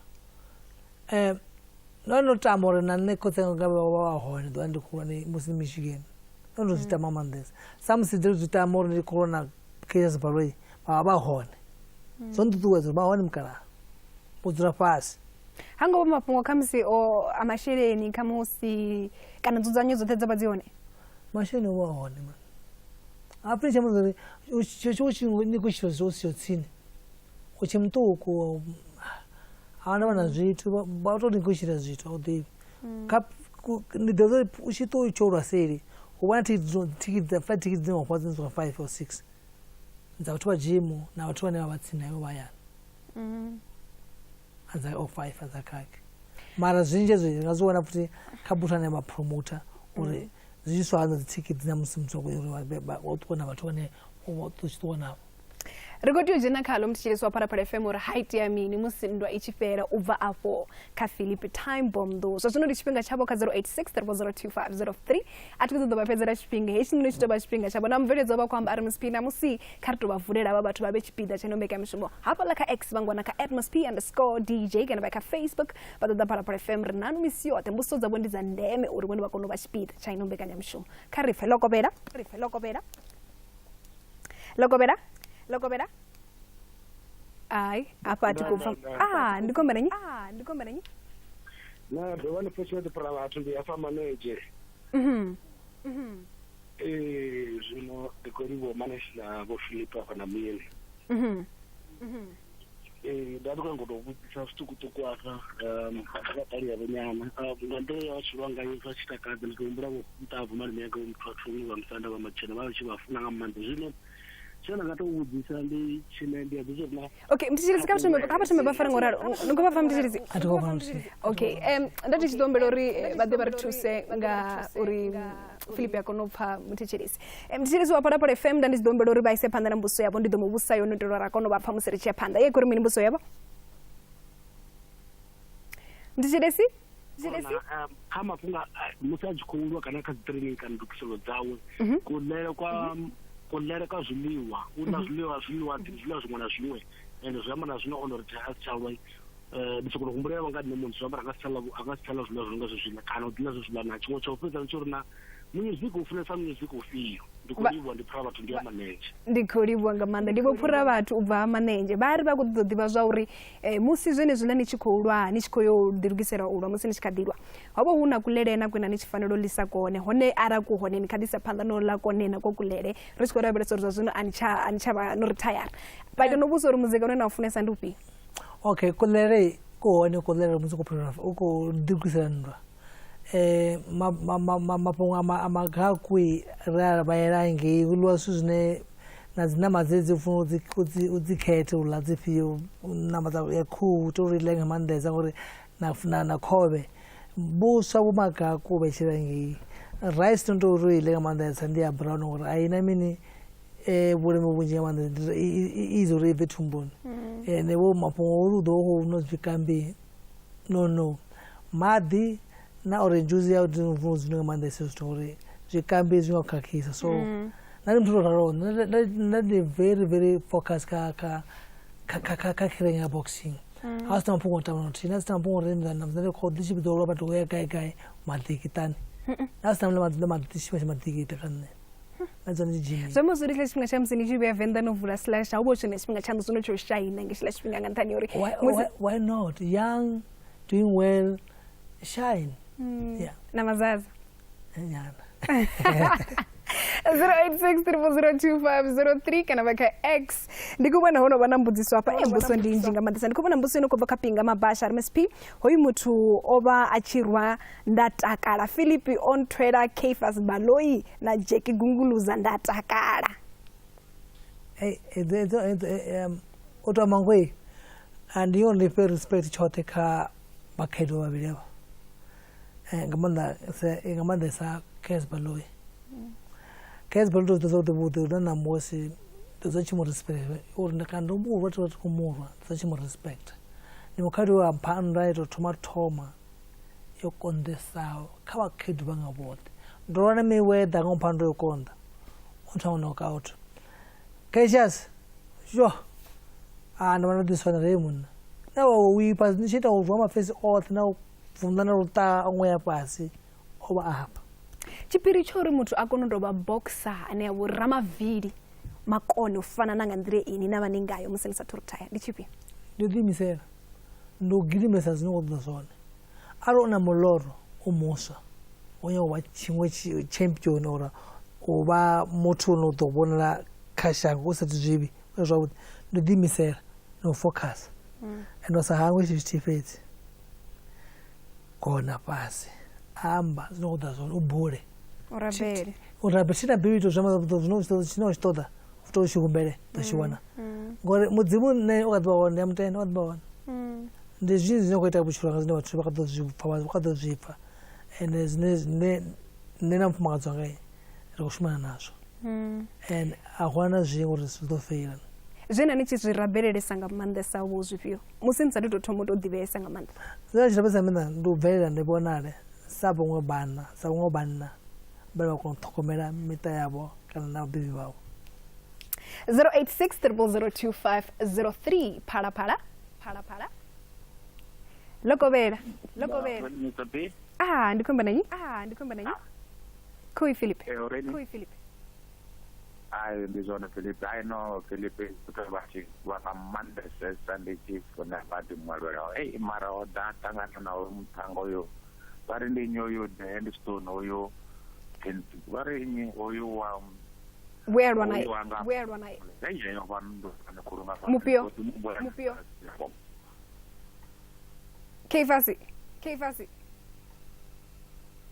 No no tamba uri na nṋe khotsi anga vha vha hone ḓuvha ndi khou lwa musi ndi Michigan. No ndo zwi tama maanḓesa. Sa musi ndi zwi tama uri ndi khou lwa na Cassius Baloyi vha vha hone. Zwo nṱuṱuwedza uri vha hone mukalaha. Vho dzula fhasi. Ha ngo vha mafhungo khamusi o a masheleni khamusi kana nzudzanyo dzoṱhe dzo vha dzi hone? Masheleni o vha hone man. Hafha tsha uri u tshi ni khou tshila zwo siho tsini. U tshi muṱuku a vha na zwithu vha tou ni khou tshila zwithu a u ḓivhi. Kha ndi ḓo u tshi ṱuwa u tshi lwa seli u vhona thikhithi dza flight tickets dzine wa fhiwa dzi swika 5 or 6 dza vhathu vha gym na vhathu vhane vha vha tsini na iwe vha hayani. Adza o 5 adza khakhe. Mara zwinzhi hezwi nga zwi wana futhi kha muthu ane vha promoter uri zwi tshi swa dzi thikhithi na musi muthu uri wa ṱuwa na vhathu vhane wa ṱuwa tshi ṱuwa navho. Ri khou tea u dzhena khalo muthetshelesi wa Phalaphala FM uri ha itea mini musi nndwa i tshi fhela u bva afho kha Philip Time Bomb ḓo. Zwa zwino ndi tshifhinga tshavho kha 086 0002503. A thi khou ṱoḓa vha fhedzela tshifhinga hetshi ndi tshi tou vha tshifhinga tshavho na mubveledzi vha khou amba ari Msp na musi kha ri tou vha vulela vha vhathu vha vhe tshipiḓa tsha ino mbekanyamushumo hafhaḽa kha X vha ngwana kha @msp_dj kana vha kha Facebook vha ṱoḓa Phalaphala FM ri nanu misi yoṱhe. Mbudziso dzavho ndi dza ndeme uri vhone vha kone u vha tshipiḓa tsha ino mbekanyamushumo. Kha ri pfe lokovhela, ri pfe lokovhela. Lokovhela, lokovhela. Ai, afha thi khou pfa. Ah, ndi khou nnyi? Ah, ndi khou nnyi? Na ḓuvha ni fortunate pra vhathu ndi hafha manager. Zwino ndi khou livhuwa manager na vho Philip afha na Muyeni. Nda ndi khou nyanga u tou vhudzisa zwiṱukuṱuku afha nga ṱali ya vhonyana nga nḓila ya vha tshi lwa ngayo zwa tshi takadza. Ndi tou humbula vho muṱavhu malume yanga vho muthu wa thungo vha musanda vha matshena vha tshi vha funa nga maanḓa. Zwino tshine nda nga tou vhudzisa ndi tshine ndi a ḓivha uri na Okay, mthetshelesi kha vha thome vha fare ngoralo. Ni khou vha pfa mthetshelesi? A thi khou pfa mthetshelesi. Okay, nda ndi tshi ḓo humbela uri vha ḓe vha ri thuse nga uri Philip a kone u pfa muthetshelesi. Muthetshelesi wa Phalaphala FM nda ndi tshi ḓo humbela uri vha ise phanḓa na mbudziso yavho, ndi ḓo mu vhusa yone u itela uri a kone u vha pfa musi ri tshi ya phanḓa. Ye khori mini mbudziso yavho? Muthetshelesi? Kha mafhungo musi a tshi khou lwa kana kha dzi training kana ndukiselo dzawe kuḽele kwa kuḽele kwa zwiḽiwa u ḽa zwiḽiwa zwiḽiwa zwiḽiwa zwiṅwe na zwiṅwe ende zwi amba na zwino ono ri a si tsha lwa. Ndi sokou humbulela nga nṋe muṋe zwi amba anga si tsha ḽa zwiḽiwa zwi nga zwezwiḽa kana u ḓiḽa zwezwiḽa na. Tshiṅwe tsha u fhedza ndi tsha uri na music u funesa music ufhio? Ndi khou livhuwa, ndi phura vhathu ndi ya manenzhe. Ndi khou livhuwa nga maanḓa, ndi vho phura vhathu u bva ha manenzhe. Vha ri vha khou ṱoḓa u ḓivha zwa uri musi zwenezwiḽa ni tshi khou lwa, ni tshi khou yo ḓilugisela u lwa musi ni tshi kha ḓi lwa, ho vha hu na kuḽele na kwena ni tshi fanela u ḽisa kone, hone ara ku hone ni kha ḓisa phanḓa no ḽa kone na ko kuḽele. Ri tshi khou lavhelesa uri zwa zwino a ni tsha vha no rithayara. Vha ita no vhudzisa uri muzika une na u funesa ndi ufhio? Okay, kuḽele ku hone kuḽele musi u khou u khou ḓilugisela nndwa. Mafhungo a magakwi ri a vhaela ngei hu ḽiwa zwithu zwine na dzi ṋama dzedzi u funa u dzi khethe u ḽa dzifhio. Ṋama dza ya khuhu u tea uri ḽe nga maanḓesa ngori na khovhe. Vhuswa vhu magaku vhetshela ngei. Rice no tou uri i ḽe nga maanḓesa ndi ya brown ngori a i na mini vhuleme vhunzhi nga maanḓa, i easy uri i bve thumbuni. Ende vho mafhungo uri u ḓo vha u khou nwa zwikambi no. Maḓi na orange juice ya u zwi nga maanḓesa zwithu ngori zwikambi zwi nga khakhisa. So nṋe ndi muthu o raloho, nṋe ndi very very focus kha kha kha kha kha career ya boxing. Ha sina mafhungo o tamba na luthihi, na sina mafhungo uri nda khou ḓi tshi vhidzwa u lwa vhathu ya gai gai maḓikiṱani. Na sina na tshifhinga tsha maḓikiṱa kha nṋe. Na dzone dzi gym. Zwa musi uri tshifhinga tsha musi ni tshi vhuya Venḓa no vula slash, hu vha hu tshone tshifhinga tshaṋu zwino tsho shaina nga tshiḽa tshifhinga nga nṱhani uri why not? Young, doing well. Shine. Yeah. Na mazaza. Nyana. 0863002503 kana vha kha X. Ndi khou vhona ho no vha na mbudziso hafha. Mbudziso ndi nnzhi nga maanḓesa. Ndi khou vhona mbudziso ino khou bva kha Pinga Mabasha RMSP. Hoyu muthu o vha a tshi rwa nda takala. Philip o nthwela Caiphus Baloyi na Jackie Gunguluza nda takala. O to amba ngoho ndi yone ndi fhe respect tshoṱhe kha vhakhaedu vhavhili avha. Nga maanḓesa Caiphus Baloyi. Caiphus Baloyi ndo zwi ḓivha vhuḓi na ṋamusi ndo zwa tshi mu respect uri ndi kana ndo murwa thi khou murwa ndo zwa tshi mu respect. Ndi mukhaedu wa mpha nndwa ito thoma yo konḓesaho kha vhakhaedu vhanga vhoṱhe. Ndo lwa na Mayweather nga mpha nndwa yo konḓa o nthwa knockout. Cassius jo a ndo vha ndo ḓiswa na rei munna na wa u ipa ndi tshi ita u rwa mafesi oṱhe na u bvunḓa na luṱa ṅwe ya fhasi o vha afha. Tshiphiri tsho uri muthu a kone u tou vha boxer ane a vho ramavili makone u fana na nga nḓila ini na vha ni ngayo musi ni sathu ritaya ndi tshifhio? Ndi u ḓiimisela, ndi u gidimesa zwine wa ṱoḓa zwone. Arali u na muloro u muswa u nyaga u vha tshiṅwe champion or u vha muthu une u ḓo vhonala kha shango u sa iti zwivhi zwavhuḓi, ndi u ḓiimisela na u focus and u sa hangwe tshithu tshithihi fhedzi, gona fhasi amba zwine wa ṱoḓa zwone, u bule u rabele, u rabele. Tshina Bivhili to zwi amba zwine tshine wa tshi ṱoḓa u tea u tshi humbele ḓo tshi wana, ngori Mudzimu nṋe u kha ḓivha hone, ndi a mutenda u kha ḓivha hone. Ndi zwinzhi zwine khou itea vhutshilo hanga zwine vhathu vha kha ḓo zwi pfa, vha kha ḓo zwi pfa, ende zwine zwine nṋe na mufumakadzi wanga ri khou shumana nazwo, and a hu na zwiṅwe uri zwi ḓo feila. Zwine ni tshi zwi rabelelesa nga maanḓesa vho zwifhio musi ni sathu tou thoma u tou ḓivheesa nga maanḓa? Zwine nda tshi rabelesa nga maanḓa ndi u bvelela ndi vhonale sa vhaṅwe vhana, sa vhaṅwe vhanna vhane vha kona u ṱhogomela miṱa yavho kana na vhabebi vhavho. 086 0002503 phala phala phala phala. Lokovhela lokovhela. Mr. B. Ndi khou amba na nnyi? Ndi khou amba na nnyi? Khuyi Philip. Khuyi Philip. Ai ndi zwone Philip. Ai no Philip u tou vha tshi vha nga maanḓesesa ndi tshi funa badi mwalwela. Ei mara o ḓa ṱangana na uyu muṱhannga uyu. Vha ri ndi nnyi uyu the handstone uyu. Vha ri nnyi uyu wa Vhuelwa naye. Vhuelwa naye. Mufhio? Mufhio? Caiphus. Caiphus.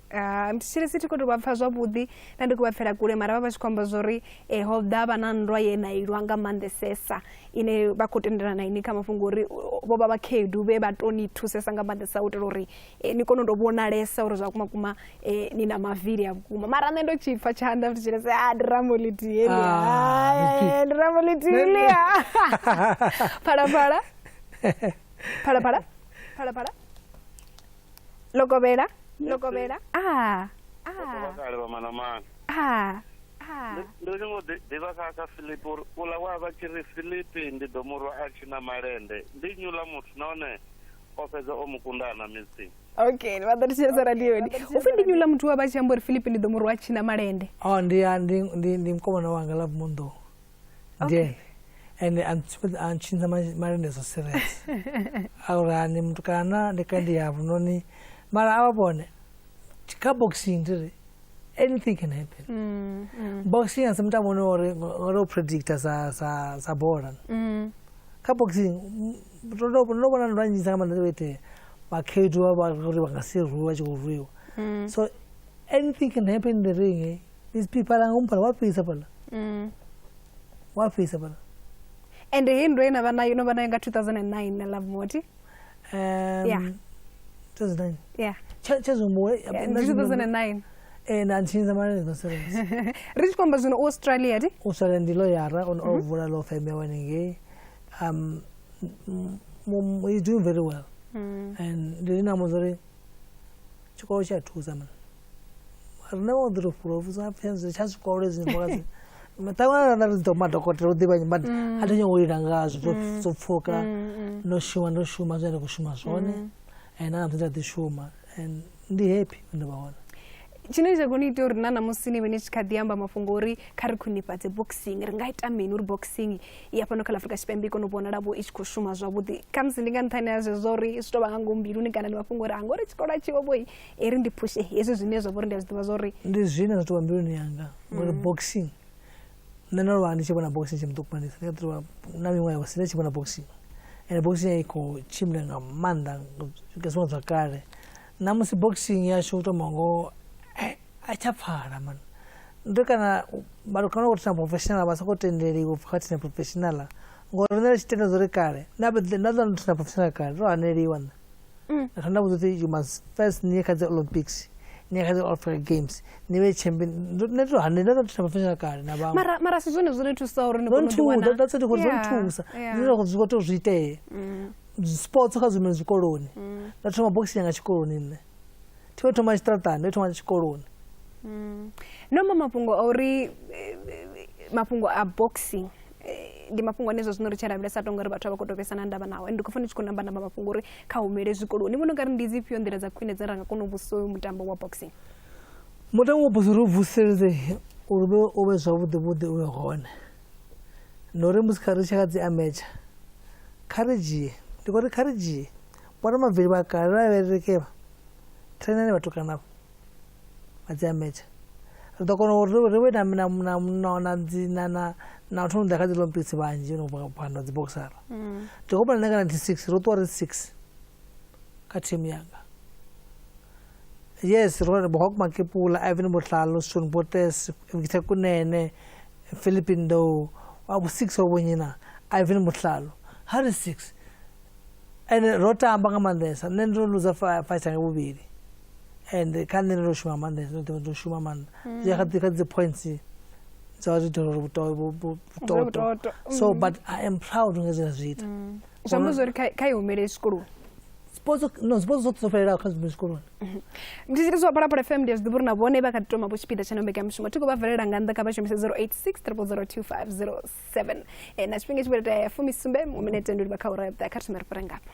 Mthetshelesi thi khou tou vha pfa zwavhuḓi na ndi khou vha pfela kule, mara vha vha tshi khou amba zwori ho ḓa vha na nndwa ye na ilwa nga maanḓesesa ine vha khou tendelana na ini kha mafhungo uri vho vha vhakhaedu vhe vha to ni thusesa nga maanḓesa u itela uri ni kone u tou vhonalesa uri zwa vhukuma kuma ni na mavili a vhukuma. Mara nṋe ndo tshi pfa tshanḓa mthetshelesi, ndi rambo ḽithihi heḽi, ndi rambo ḽithihi heḽia. Phala phala phala phala phala phala. Lokovhela lokovhela. Ndo ngo ḓivha kha Philip uri uḽa wa vha tshi ri Philip ndi ḓo murwa a tshi na malende, ndi nnyi uḽa muthu nahone o fhedza o mu kunda na misi. Okay, vha ḓo thetshelesa radioni. Upfi ndi nnyi uḽa muthu wa vha tshi amba uri Philip ndi ḓo murwa a tshi na malende? Oh, ndi mukomana wanga Love Mundo. Ndi ene. Ende a ntshinza malende zwo serious. A uri hani mutukana ndi kha ndi ya vhunoni, mara a vha vhone kha boxing ndi ri anything can happen. Boxing a si mutambo une uri uri u predictor sa bola. Kha boxing ndo vhona nndwa nnzhi nga maanḓa dzo itea, vhakhaedu vha uri vha nga si rwiwe vha tshi khou rwiwa. So anything can happen in the ring. These people are ngomu fhaḽa, wa fhisa fhaḽa. Wa fhisa fhaḽa. Ende heyi nndwa ine vha nayo no vha nayo nga 2009 na Love Moti? Yeah. 2009. Yeah. Tsha zwo mbo Ndi 2009. Na ntshinza malende zwo serious. Ri tshi khou amba zwino u Australia ti? Australia ndi lawyer on o vula law firm yawe hanengei. He's doing very well. And ndi na mudza uri tshikolo tshi a thusa man. Rine vha ḓo fhula vusa pfenze tsha zwikolo hezwi mboka ṱangana na ri ḓo madokotela u ḓivha, but a thi nyongo lila ngazwo zwo pfuka. Ndo shuma ndo shuma zwine nda khou shuma zwone, and na nda ḓi shuma and ndi happy ndo vha hone. Tshine tsha kona ita uri na ṋamusi ni vhe ni tshi kha ḓi amba mafhungo uri kha ri khwinifhadze boxing, ri nga ita mini uri boxing ya fhano kha ḽa Afrika Tshipembe i kone u vhonala vho i tshi khou shuma zwavhuḓi? Khamusi ndi nga nṱhani ha zwezwo uri zwi tou vha nga ngomu mbiluni, kana ndi mafhungo uri angori tshikolo a tshiho vhoi i ri ndi phushe hezwi zwine zwa vha uri ndi a zwi ḓivha zwa uri ndi zwine zwa tou vha mbiluni yanga, ngori boxing nṋe ndo vha ndi tshi vhona boxing tshi muṱuku manisa, ndi kha ḓi na miṅwaha ya vhusi ndi tshi vhona boxing, ende boxing i khou tshimbila nga maanḓa nga zwifhinga zwa kale. Na musi boxing yashu u to mango a tsha pfala man, ndo kana vhathu kana u thina professional vha soko tendeliwa upfhi kha thina professional, ngori riṋe ri tshi tenda uri kale na na ḓo thina professional kale ro haneliwa nṋe. Nda nda vhudza uri you must first ni ye kha dzi Olympics, ni ye kha dzi Africa Games, ni vhe champion. Nṋe ndo haneliwa nda thina professional kale na vhaṅwe. Mara si zwone zwo ni thusa uri ni kone u ḓiwana? That's what zwo nthusa, ndi zwi khou tea zwi itee. Sports kha zwiṅwe zwikoloni, nda thoma boxing yanga tshikoloni nṋe, thi vho thoma tshiṱaratani, ndo thoma tshikoloni. No amba mafhungo a uri mafhungo a boxing ndi mafhungo ane zwa zwino ri tshi lavhelesa tonga uri vhathu a vha khou tou vhesa na ndavha nao, and ndi khou pfa ndi tshi khou namba namba mafhungo uri kha humele zwikoloni. Ni vhona ungari ndi dzifhio nḓila dza khwine dzine ra nga kona u vusa uyu mutambo wa boxing? Mutambo wa boxing ri u vuseleze uri u vhe zwavhuḓi vhuḓi u vhe hone, ndi uri musi kha ri tshi kha dzi amateur, kha ri dzhie, ndi khou ri kha ri dzhie vhona mavili vha kale vha vherekevha trainani vhatukana vha vha dzi amateur, ri ḓo kona uri ri vhe na na na na na dzi na na na u thoma u ḓa kha dzi Olympics vhanzhi no bva phanḓa dzi boxer. Ndi khou humbula nṋe nga 96 ro ṱuwa ri 6 kha team yanga. Yes, ro Hawk Makepula, Ivan Motlhalo, Sean Botes, Victor Kunene, Philip Ndou, wa vhu 6 wa vhonyina, Ivan Motlhalo. Ha ri 6. And ro tamba nga maanḓesa, nṋe ndo luza fight yanga vhuvhili. And kha nṋe ndo shuma maanḓesa, ndo ndo shuma maanḓa. Zwi kha kha dzi points dza zwi ita uri vhutoto. So but I am proud nga zwe nda zwi ita. Zwi amba zwori kha i humele zwikoloni. Sports no sports zwoṱhe zwo fhelelaho kha zwiṅwe zwikoloni. Ndi tshi zwa Phalaphala FM, ndi a zwi ḓivha uri na vhone vha kha ḓi thoma vho tshipiḓa tsha mbekanyamushumo. Thi khou vha valela nga nnḓa, kha vha shumise 086 0002507. Na tshifhinga tshi vho ya 17 minete ndi livha kha ura ya vhuṱahe. Kha thome ri fhire ngafha.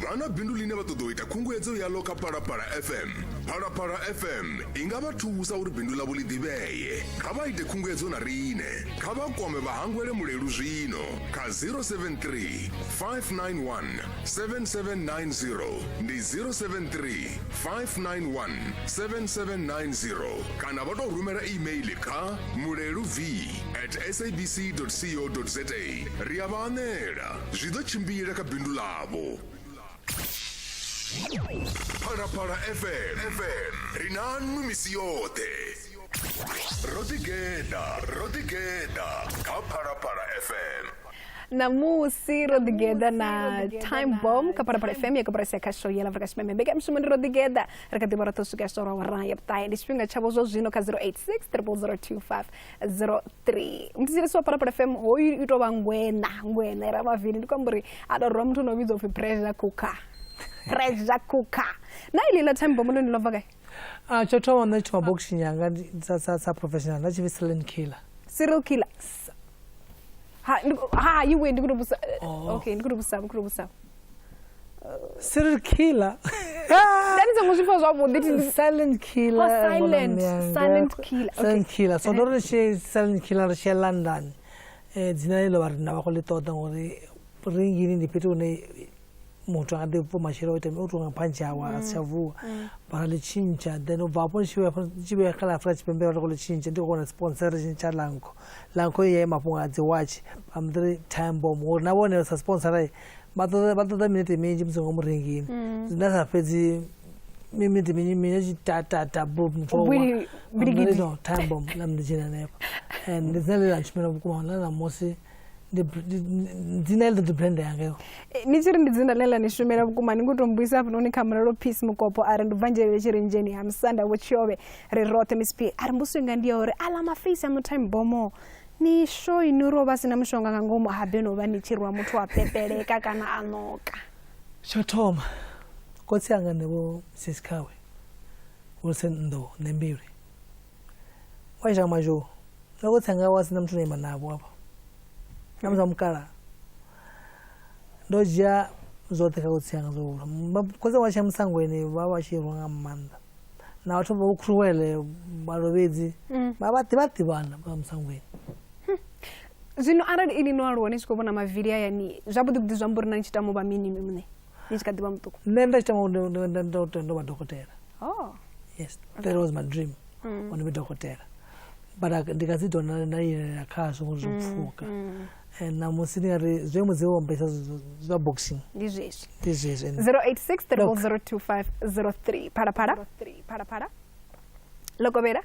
Vha na bindu ḽine vha ṱoḓa u ita khunguwedzo yaḽo kha Phalaphala FM. Phalaphala FM i nga vha thusa uri bindu ḽavho ḽi ḓivhee. Kha vha ite khunguwedzo na riṋe. Kha vha kwame vha hangwele Mulelu zwino kha 073 591 7790, ndi 073 591 7790, kana vha tou rumela email kha muleluv@sabc.co.za. Ri a vha anela, zwi ḓo tshimbila kha bindu ḽavho. Phalaphala FM, ri na nnu misi yoṱhe. Ro ḓigeḓa, ro ḓigeḓa kha Phalaphala FM. Ṋamusi ro ḓigeḓa na Time Bomb kha Phalaphala FM ya koporasi ya khasho ya Afrika Tshipembe. Mbekanyamushumo ndi ro ḓigeḓa, ri kha ḓivha roṱhe u swika swora awara ya vhuṱahe. Ndi tshifhinga tshavho zwa zwino kha 086 0002503. Mthetshelesi wa Phalaphala FM hoyu i tou vha ngwena, ngwena i Ramavili. Ndi khou amba uri a tou rwa muthu no vhidzwa upfhi pressure cooker. Pressure cooker. Na iḽi ḽa Time Bomb ḽone ḽo bva gai? Tsho thoma nṋe thoma boxing yanga sa sa professional nda tshi pfi Silent Killer. Serial Killer. Ha ha iwe ndi khou vhusa. Okay, ndi khou vhusa, ndi khou vhusa. Serial Killer. Nda ndi songo zwi pfa zwavhuḓi. Silent Killer. Oh, silent, silent killer. Okay. Silent Killer. So ndo ri tshi Silent Killer ri tshi ya London. Dzina ḽi ḽo vha ri nda vha khou ḽi ṱoḓa ngori ringini ndi fhethu hune muthu a nga ḓi bva matshelo o ita o tou nga phantshi awe a si tsha vuwa, mara ḽi tshintsha. Then u bva hafho ndi tshi vhuya kha ḽa Afrika Tshipembe ri khou ḽi tshintsha, ndi khou wana sponsor ri tshintsha Lanco. Lanco ye mafhungo a dzi watch vha mbo ḓi ri Time Bomb, ngori na vhone sa sponsor vha ṱoḓa vha ṱoḓa minete minzhi musi ngomu ringini, nda sa fhedzi minete minzhi minzhi tshi ta ta ta bu muthu wa no Time Bomb ḽa mbo ḓi dzhena hanefho. And ndi dzina ḽe ḽa ntshumela vhukuma na ṋamusi, dzina ḽi ḓo brand yanga yo. Ni tshi ri ndi dzina ḽe ḽa ni shumela vhukuma, ni khou tou mbuisa hafhanoni kha Mulalo Peace Mukopo a ri ndi bva Nzhelele Tshirenzheni ha Musanda Vho Tshiovhe ri roṱhe. Miss P a ri mbudziso inga ndi ya uri aḽa mafeisi aṋu Time Bomb ni sho ini uri o vha sina mushonga nga ngomu habe no vha ni tshi rwa muthu a pepeleka kana a ṋoka? Tsho thoma khotsi anga ndi Vho Mrs Khawe Wilson Nḓou Ṋembilwe wa ita mazhou na khotsi anga wa sina muthu no ima navho afha na muthu wa mukalaha. Ndo dzhia zwoṱhe kha khotsi anga zwo hula. Khotsi anga vha tshi ya musangweni vha vha tshi rwa nga maanḓa. Na vhathu vha Kruwele Malobedzi vha vha ḓivha ḓivhana vha Musangweni. Zwino arali ini no aluwa ni tshi khou vhona mavili ayani zwavhuḓi vhuḓi zwi amba uri na ni tshi tama u vha mini muṋe ni tshi kha ḓivha muṱuku? Nṋe nda tshi tama ndo vha dokotela. Oh. Yes, that was my dream. Uri ndi vhe dokotela. But ndi nga si tou nda lilela khazwo ngori zwo pfuka. Ṋamusi ndi nga ri zwe Mudzimu wa mpesa zwa boxing. Ndi zwezwi. Ndi zwezwi. 086 0002503 phala phala. Phala phala. Lokovhela.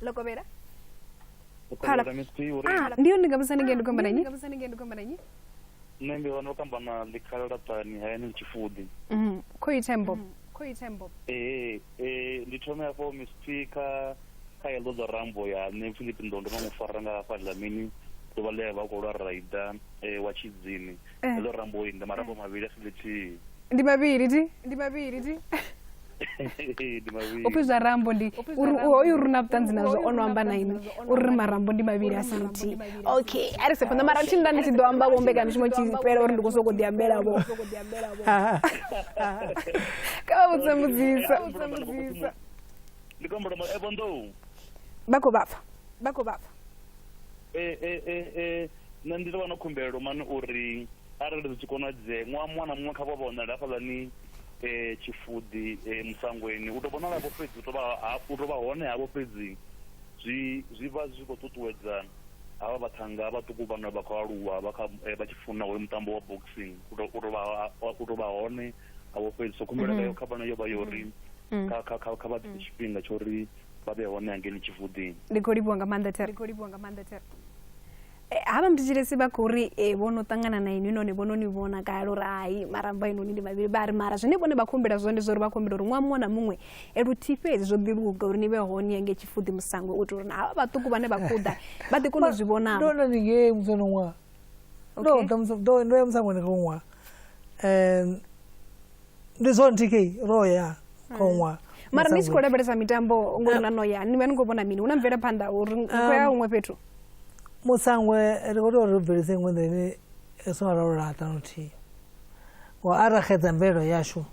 Lokovhela. Phala. Ah, ndiyo ndi nga vhudzisa ngei ndi khou amba na nnyi? Nṋe ndi wana u tamba na ḽikhala ṱani hayani Tshifudi. Khou Thembo. Khou Thembo. Ndi thome hafho Miss P kha heḽo ḽa rambo ya nṋe Philip Ndondo no mu fara nga hafha Dlamini ḓuvha ḽe vha khou lwa raida wa Tshidzini. Heḽo rambo ndi marambo mavhili a si ḽithihi. Ndi mavhili ti? Ndi mavhili ti? Ndi mavhili. Upfi zwa rambo ndi uri hoyu ri na vhuṱanzi nazwo ono amba na inwi uri ri marambo ndi mavhili a si nthihi. Okay, a ri se phanḓa mara thi nda ndi tshi ḓo amba vho mbekanyamushumo tshi fhela uri ndi khou sokou ḓiambela vho. Kha vha vhudze mbudziso. Ndi khou amba Evo Ndou. Vha khou vha pfa. Vha khou vha pfa. Nṋe ndi tou vha na khumbelo mani uri arali zwi tshi konadzea ṅwaha muṅwe na muṅwe kha vha vhonale hafhaḽani Tshifudi Musangweni u tou vhonala vho fhedzi u tou vha hone havho fhedzi zwi vha zwi khou ṱuṱuwedza havha vhaṱhannga vhaṱuku vhane vha khou aluwa vha kha vha tshi funa hoyu mutambo wa boxing u tou vha hone havho fhedzi. So khumbelo yanga kha vhana yo vha yo uri kha vha ḓifhe tshifhinga tsho uri vha vhe hone hangeini Tshifudini. Ndi khou livhuwa nga maanḓa Thero. Ndi khou livhuwa nga maanḓa Thero. Havha mthetshelesi vha khou ri vho no ṱangana na inwi nahone vho no ni vhona kale uri hai marambo a inoni ndi mavhili vha ri mara zwine vhone vha khou humbela zwone ndi zwa uri vha khou humbela uri ṅwaha muṅwe na muṅwe luthihi fhedzi zwo ḓi luga uri ni vhe hone hangei Tshifudi Musangwe u itela uri na havha vhaṱuku vhane vha khou ḓa vha ḓi kona u zwi vhonavho. Ndo na ningei musi ono ṅwaha. Ndo ya Musangweni kha ṅwaha. Ndi zwone TK ro ya kha ṅwaha. Mara ni tshi khou lavhelesa mitambo ngori na no ya ni vha ni khou vhona mini hu na mvelaphanḓa uri ni khou ya huṅwe fhethu? Musangwe ri khou tea uri ri bvelise iṅwe nḓila ine ri songo ralo laṱa na luthihi. Ngo arali ra xedza mvelelo yashu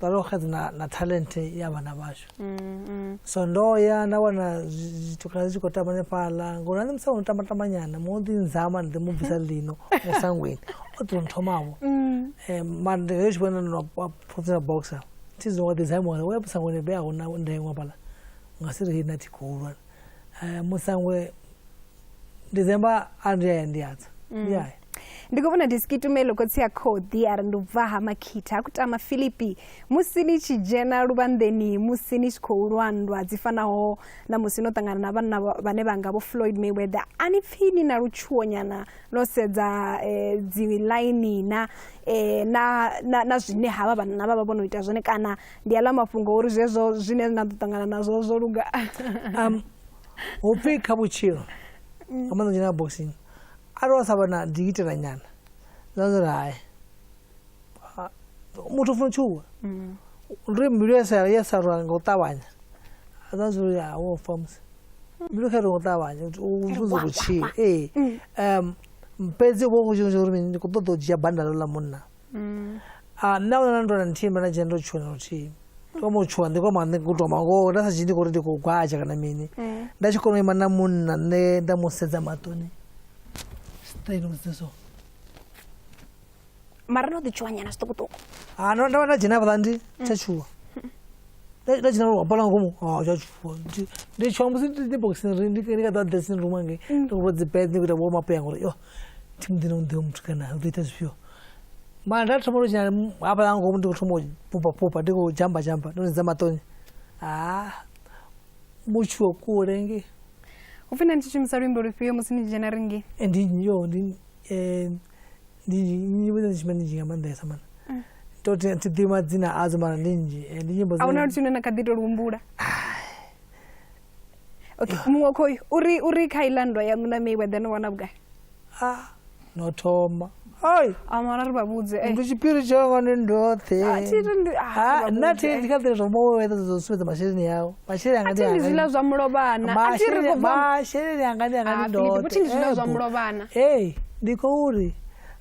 ḓo ro xedza na talent ya vhana vhashu. So ndo ya nda wana zwithu kana zwi tshi khou tamba hanefhaḽa ngori nṋe Musangwe tamba tamba nyana muṅwe ḓi nzama ndi ḓi mu bvisa ḽino Musangweni o ḓi nthomavho. Mara ndi tshi vhona ndo no professional boxer thi zwi wa ḓi zama uri we Musangweni vhe a huna ndengwa fhaḽa nga si ri na thi khou lwa. Musangwe December a ndi aya ndi atsa. Ndi aya. Ndi khou vhona Diskitumelo khotsi ya Khoḓi a ri ndi bva ha Makhitha a kutama Filipi musi ni tshi dzhena luvhanḓeni musi ni tshi khou lwa nndwa dzi fanaho na musi no ṱangana na vhanna vhane vha nga vho Floyd Mayweather a ni pfi ni na lutshuwo nyana no sedza dzi line na na zwine havha vhanna vha vha vho no ita zwone kana ndi aḽa mafhungo uri zwezwo zwine na ḓo ṱangana nazwo zwo luga? Hupfi kha vhutshilo nga maanḓa dzhena boxing arali wa sa vha na dikitela nyana zwa zwi ri hai muthu u funa u tshuwa ndi mbilu ya sa rwa nga u ṱavhanya zwa zwi ri wo fa musi mbilu kha rwa nga u ṱavhanya u funza vhutshilo. Ee, fhedzi u vha u khou tshi uri ndi khou ṱoḓa u dzhia banda ḽa munna. Nṋe ahuna na nndwa na nthihi nda dzhena ndo tshuwa na luthihi. Ndi khou tshuwa ndi khou amba u tou ngoho nda sa dzhii ndi khou ri ndi khou gwadzha kana mini. Nda tshi kona u ima na munna nṋe nda mu sedza maṱoni straight ndo so. Mara no ḓi tshuwa nyana zwiṱukuṱuku. Ha no nda vha nda dzhena hafhaḽa ndi tsha tshuwa. Nda dzhena hafhaḽa ngomu ha tsha tshuwa. Ndi tshuwa musi ndi boxing ndi kha ḓa dressing room hangei ndi khou dzi bed ndi khou ita warm up yanga uri yo thi muḓi na muḓi muthu kana u ḓo ita zwifhio. Mara nda thoma u dzhena hafhaḽa ngomu ndi khou thoma u fhufha fhufha ndi khou dzhamba dzhamba ndo sedza maṱoni ha mutshuwo kule ngei. Upfi na ni tshi shumisa luimbo lufhio musi ni tshi dzhena ringi? Ndi yo ndi ndi nyimbo dzine ndi shumisa ndi nnzhi nga maanḓesa mana. To thi ḓivhi madzina adzo mara ndi nnzhi ndi nyimbo A huna luthihi lune na kha ḓi to lu humbula? Okay, muṅwe khoyu uri kha iḽa nndwa yaṋu na Mayweather no wana vhugai? No thoma. Ai. A mara ri vha vhudze. Ndi tshiphiri tshanga ndi ndoṱhe. Nṋe thi ndi kha ḓi zwa Mayweather zwo sumbedza masheleni awe. Masheleni anga ndi anga. Thi ndi zwiḽa zwa mulovhana. A thi ri khou bva masheleni anga ndi anga ndi ndoṱhe. Thi ndi zwiḽa zwa mulovhana. Ee, ndi khou ri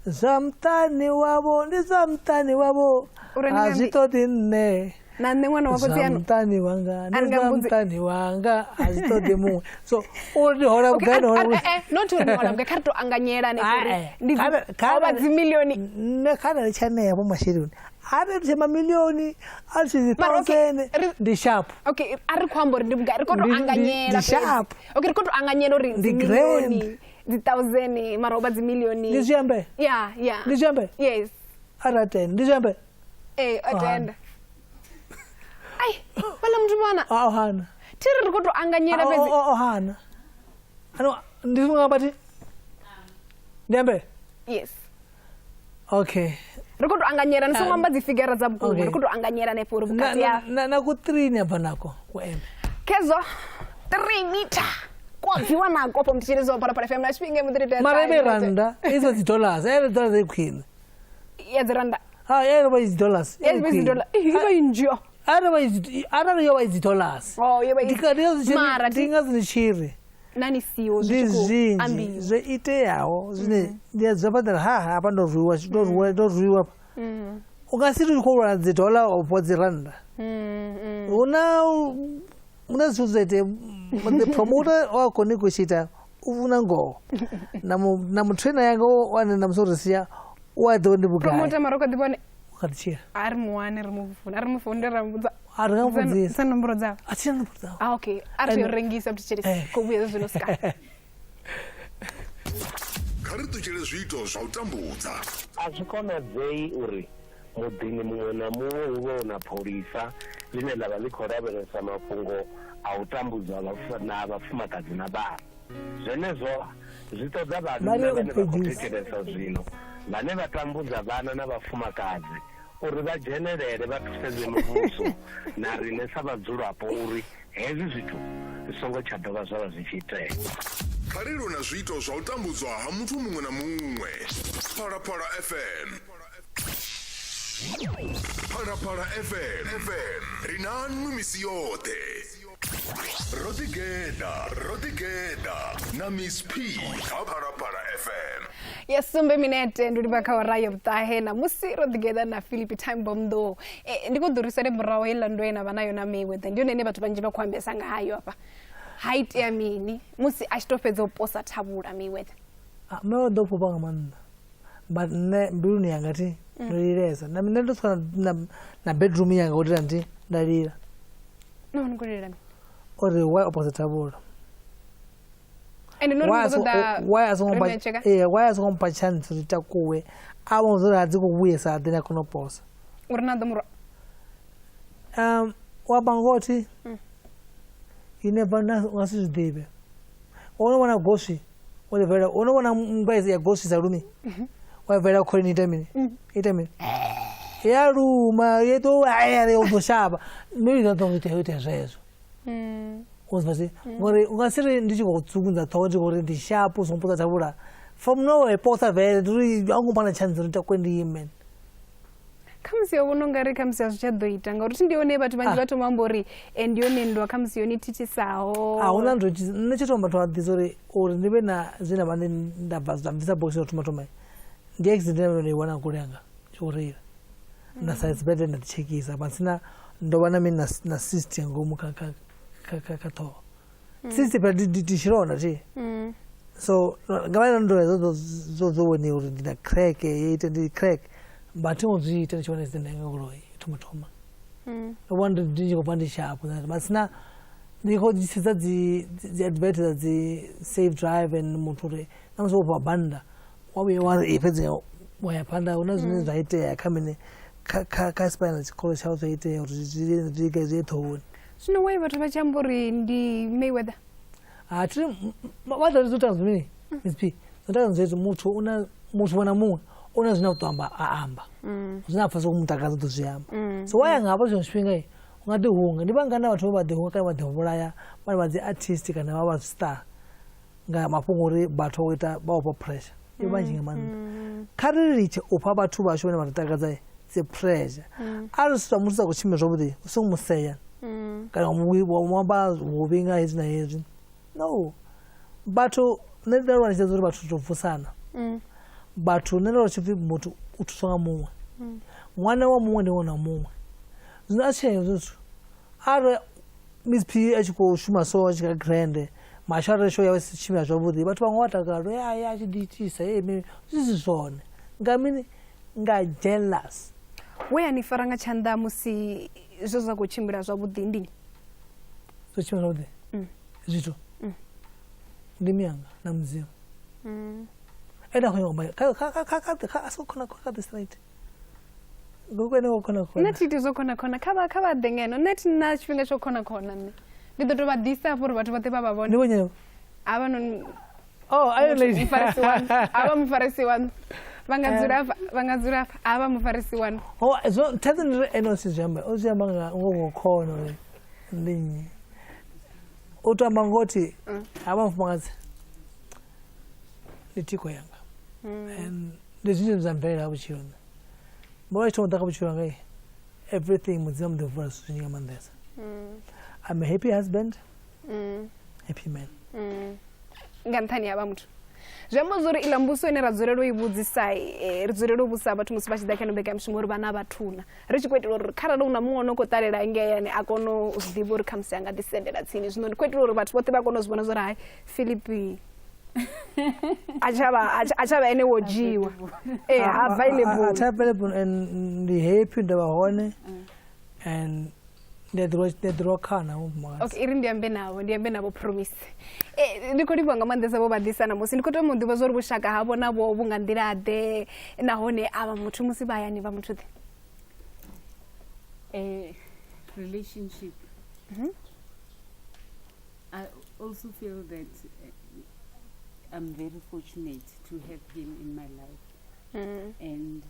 zwa muṱani wavho ndi zwa muṱani wavho. A zwi ṱoḓi nṋe. Na nṋe ṅwana wa khotsi anu muṱani wanga ndi zwa muṱani wanga a zwi ṱoḓi muṅwe. So uri ndi hola vhugai, ndi hola vhugai. Not uri hola vhugai, kha ri to anganyela hanefho uri ndi vha dzi milioni. Nṋe kha arali tsha ṋea vho masheleni, arali tsha mamilioni a tshi dzi thousand ndi sharp. Okay, a ri khou amba uri ndi vhugai, ri khou to anganyela. Ndi sharp. Okay, ri khou to anganyela uri ndi milioni, dzi thousand, mara ho vha dzi milioni. Ndi zwi ambe? Yeah, yeah. Ndi zwi ambe? Yes. Arali tenda, ndi zwi ambe? Eh, a tenda. Ai, wala muthu vhana. A o hana. Thiri ri khou to anganyela fhedzi. O hana. Ano ndi zwi nga bati? Ndi ambe? Yes. Okay. Ri khou to anganyela, ni songo amba dzi figure dza vhukuma, ri khou to anganyela hanefho uri vhukati ya na ku 3 ni abva nako ku eme. Kezo 3 meter. Kwa bviwa nako po mthetshelezi wa Phalaphala FM na tshifhinga muḓiri. Mara ibe randa, idzo dzi dollars, ere dollars e khwine. Ya dzi randa. Ha, ere vha dzi dollars. Ya dzi dollars. I vha inzhi. Arali yo vha dzi dollars. Oh, yo vha i. Mara ndi nga dzi tshiri. Nani siho zwi tshi khou ambiwa. Zwe iteaho zwine ndi a dzula phanḓa ha hafha ndo rwiwa, ndo rwiwa. U nga si ri khou lwala dzi dollar opo dzi randa. Huna zwithu zwo itea, the promoter wa khou negotiate u funa ngoho. Na mutrainer yanga wane na musi uri sia u a ḓo ndi vhugai. Promoter mara u kha ḓi vhone. U kha ḓi tshila. A ri muwane ri mu funa, a ri mu funde ra muvhudza. A ri nga muvhudzisa. Sa nomboro dzawe. A thi na nomboro dzawe. Ah, okay. A ri rengisa mthetshelesi. Khou vhuya zwino sika. Kha ri ṱutshele zwiito zwa u tambudza. A zwi konadzei uri muḓini muṅwe na muṅwe hu vhe hu na pholisa ḽine ḽa vha ḽi khou lavhelesa mafhungo a u tambudzwa na vhafumakadzi na vhana. Zwenezwo zwi ṱoḓa vhanna vhane vha khou thetshelesa zwino, vhane vha tambudza vhana na vhafumakadzi, uri vha dzhenelele vha thusedze muvhuso na riṋe sa vhadzulapo uri hezwi zwithu zwi songo tsha dovha zwa vha zwi tshi itea. Kha ri lwe na zwiito zwa u tambudzwa ha muthu muṅwe na muṅwe. Phalaphala FM. Phalaphala FM. Ri na nwi misi yoṱhe. Ro ḓigeḓa na Miss P kha Phalaphala FM. Ya sumbe minete ndi livha kha awara ya vhuṱahe na musi ro ḓigeḓa na Philip Time Bomb Ndou. Ndi khou ḓurisele murahu heiḽa nndwa ye na vha nayo na Mayweather, ndi yone ine vhathu vhanzhi vha khou ambesa nga hayo afha. Ha itea mini musi a tshi to fhedza u posa thavhula Mayweather? Mayweather o fhufha nga maanḓa. But nṋe mbiluni yanga thi ndo lilesa. Na nṋe ndo swika na bedroom yanga u itela ndi nda lila. No, ni khou lilela mini? Uri why o posa thavhula? Ende no ri ṱoḓa why a songo mpha chance uri takuwe. A vhona uri a dzi khou vhuyesa ḓe na kona u posa. Uri na ḓo murwa. Wa bangoti. You never know, nga si zwi ḓivhe. Wo no vhona goswi, wo ḽi bvela, wo no vhona mmbwa ya goswi sa lumi. Wa bvela kholini ita mini? Ita mini? Ya luma, ya ḓo ya ya ḓo shavha. Maybe na ḓo ita ita zwezwo. U zwa si ngori u nga si ri ndi tshi khou tsukundza ṱhoho ndi khou ri ndi sharp u songo posa thavhula. From nowhere posa vele ndi uri a ngo mpha na chance uri takwe ndi ime. Khamusi yo vhona ungari khamusi a zwi tsha ḓo ita ngauri thi ndi yone vhathu vhanzhi vha thoma amba uri ndi yone nndwa khamusi yone thithisaho. A huna nthu nṋe tsho thoma vhathu vha ḓisa uri uri ndi vhe na zwe nda vha nda bva zwa bvisa box yo thoma thoma ndi accident ine ndo i wana goloi yanga tshi khou reila nda sa sibadela nda ḓi tshekisa but sina ndo vha na mini na cyst nga ngomu kha kha kha kha ṱhoho. Cyst phela ndi tshilonda thi. So nga vha ndo dzo dzo dzo vhoniwa uri ndi na crack ye ita ndi crack but thi ngo zwi ita ndi tshi vhona accident yanga goloi thoma thoma. Ndo vhona ndi tshi khou bva ndi sharp but sina ndi khou sedza dzi dzi advert dza dzi safe drive and muthu uri na musi wo bva banda wa vhuya wa ri fhedzi wa ya phanḓa hu na zwine zwa itea kha mini kha kha kha spinal tshikolo tshawe zwa itea uri zwi zwi zwi ye ṱhohoni. Zwino why vhathu vha tshi amba uri ndi Mayweather? A thi vha ḓo zwi ita mini Miss P zwi ita zwezwi muthu una muthu muṅwe na muṅwe u na zwine a ṱo amba a amba zwine a pfha zwi khou mu takadza u ḓo zwi amba. So wa ya nga hafha tshiṅwe tshifhinga u nga ḓi hunga ndi vhangana vhathu vhe vha ḓi hunga kana vha ḓi vhulaya vha vha dzi artist kana vha vha star nga mafhungo uri vhathu vha ita vha vha pressure i vhanzhi nga maanḓa. Kha ri litshe u fha vhathu vhashu vhane vha ri takadza dzi pressure. Arali zwithu zwa muthu sa khou tshimbila zwavhuḓi u songo mu sea kana wa mu amba vhuvhi nga hezwi na hezwi. No, vhathu nṋe ndi aluwa ndi tshi uri vhathu tou vusana. Vhathu nṋe ndo tshi pfhi muthu u thuswa nga muṅwe. Ṅwana wa muṅwe ndi ṅwana wa muṅwe. Zwino a tshee zwithu arali Miss P a tshi khou shuma so a tshi kha grand masho arali show yawe si tshimbila zwavhuḓi vhathu vhaṅwe vha takala ya ya a tshi ḓi itisa hey mini zwi si zwone nga mini nga jealous. We a ni fara nga tshanḓa musi zwe zwa khou tshimbila zwavhuḓi ndi nnyi? Zwo tshimbila zwavhuḓi zwithu ndi miyanga na mudzimu ene a khou nyanga u amba kha kha kha kha a si khona khona kha ḓi straight nṋe thi iti zwo khona khona kha vha kha vha ḓe ngeno nṋe thi na tshifhinga tsho khona khona nṋe ndi ḓo to vha ḓisa hafho uri vhathu vhoṱhe vha vha vhone havha noni Oh, I lady. Mufarisi waṋu. Havha mufarisi waṋu. Vha nga dzula hafha, vha nga dzula hafha. Havha mufarisi waṋu. Oh, so thaidzo ndi uri ene o si zwi amba, o zwi amba nga ngo khona uri ndi nnyi. U to amba ngoti havha mufumakadzi ndi thikho yanga. And ndi zwinzhi zwa mvelela vhutshiloni. Mbo vha tshi thoma u ḓa kha vhutshilo hanga everything mudzimu a ḓo vula zwithu zwinzhi nga maanḓesa. I'm a happy husband, happy man. Nga nṱhani ha vha muthu. Zwi amba zwa uri iḽa mbudziso ine ra dzulela u i vhudzisa, ri dzulela u vhudzisa vhathu musi vha tshi ḓa kha ino mbekanyamushumo uri vha na vhathuna. Ri tshi khou itela uri kharali hu na muṅwe ono khou ṱalela ngei hayani a kone u zwi ḓivha uri khamusi a nga ḓi sendela tsini. Zwino ndi khou itela uri vhathu vhoṱhe vha kone u zwi vhona zwa uri hai Philip a tsha vha ene wo dzhiiwa. Ee, ha available. A thi available and ndi happy nda vha hone and ndi a ḓirwa khana mufumakadzi. Okay, iri ndi ambe navho, ndi ambe navho promise. Ndi khou livhuwa nga maanḓesa vho vha ḓisa ṋamusi. Ndi khou tama u ḓivha zwa uri vhushaka havho navho vhu nga nḓila ḓe nahone avha muthu musi vha hayani vha muthu ḓe. Relationship. I also feel that I'm very fortunate to have him in my life. And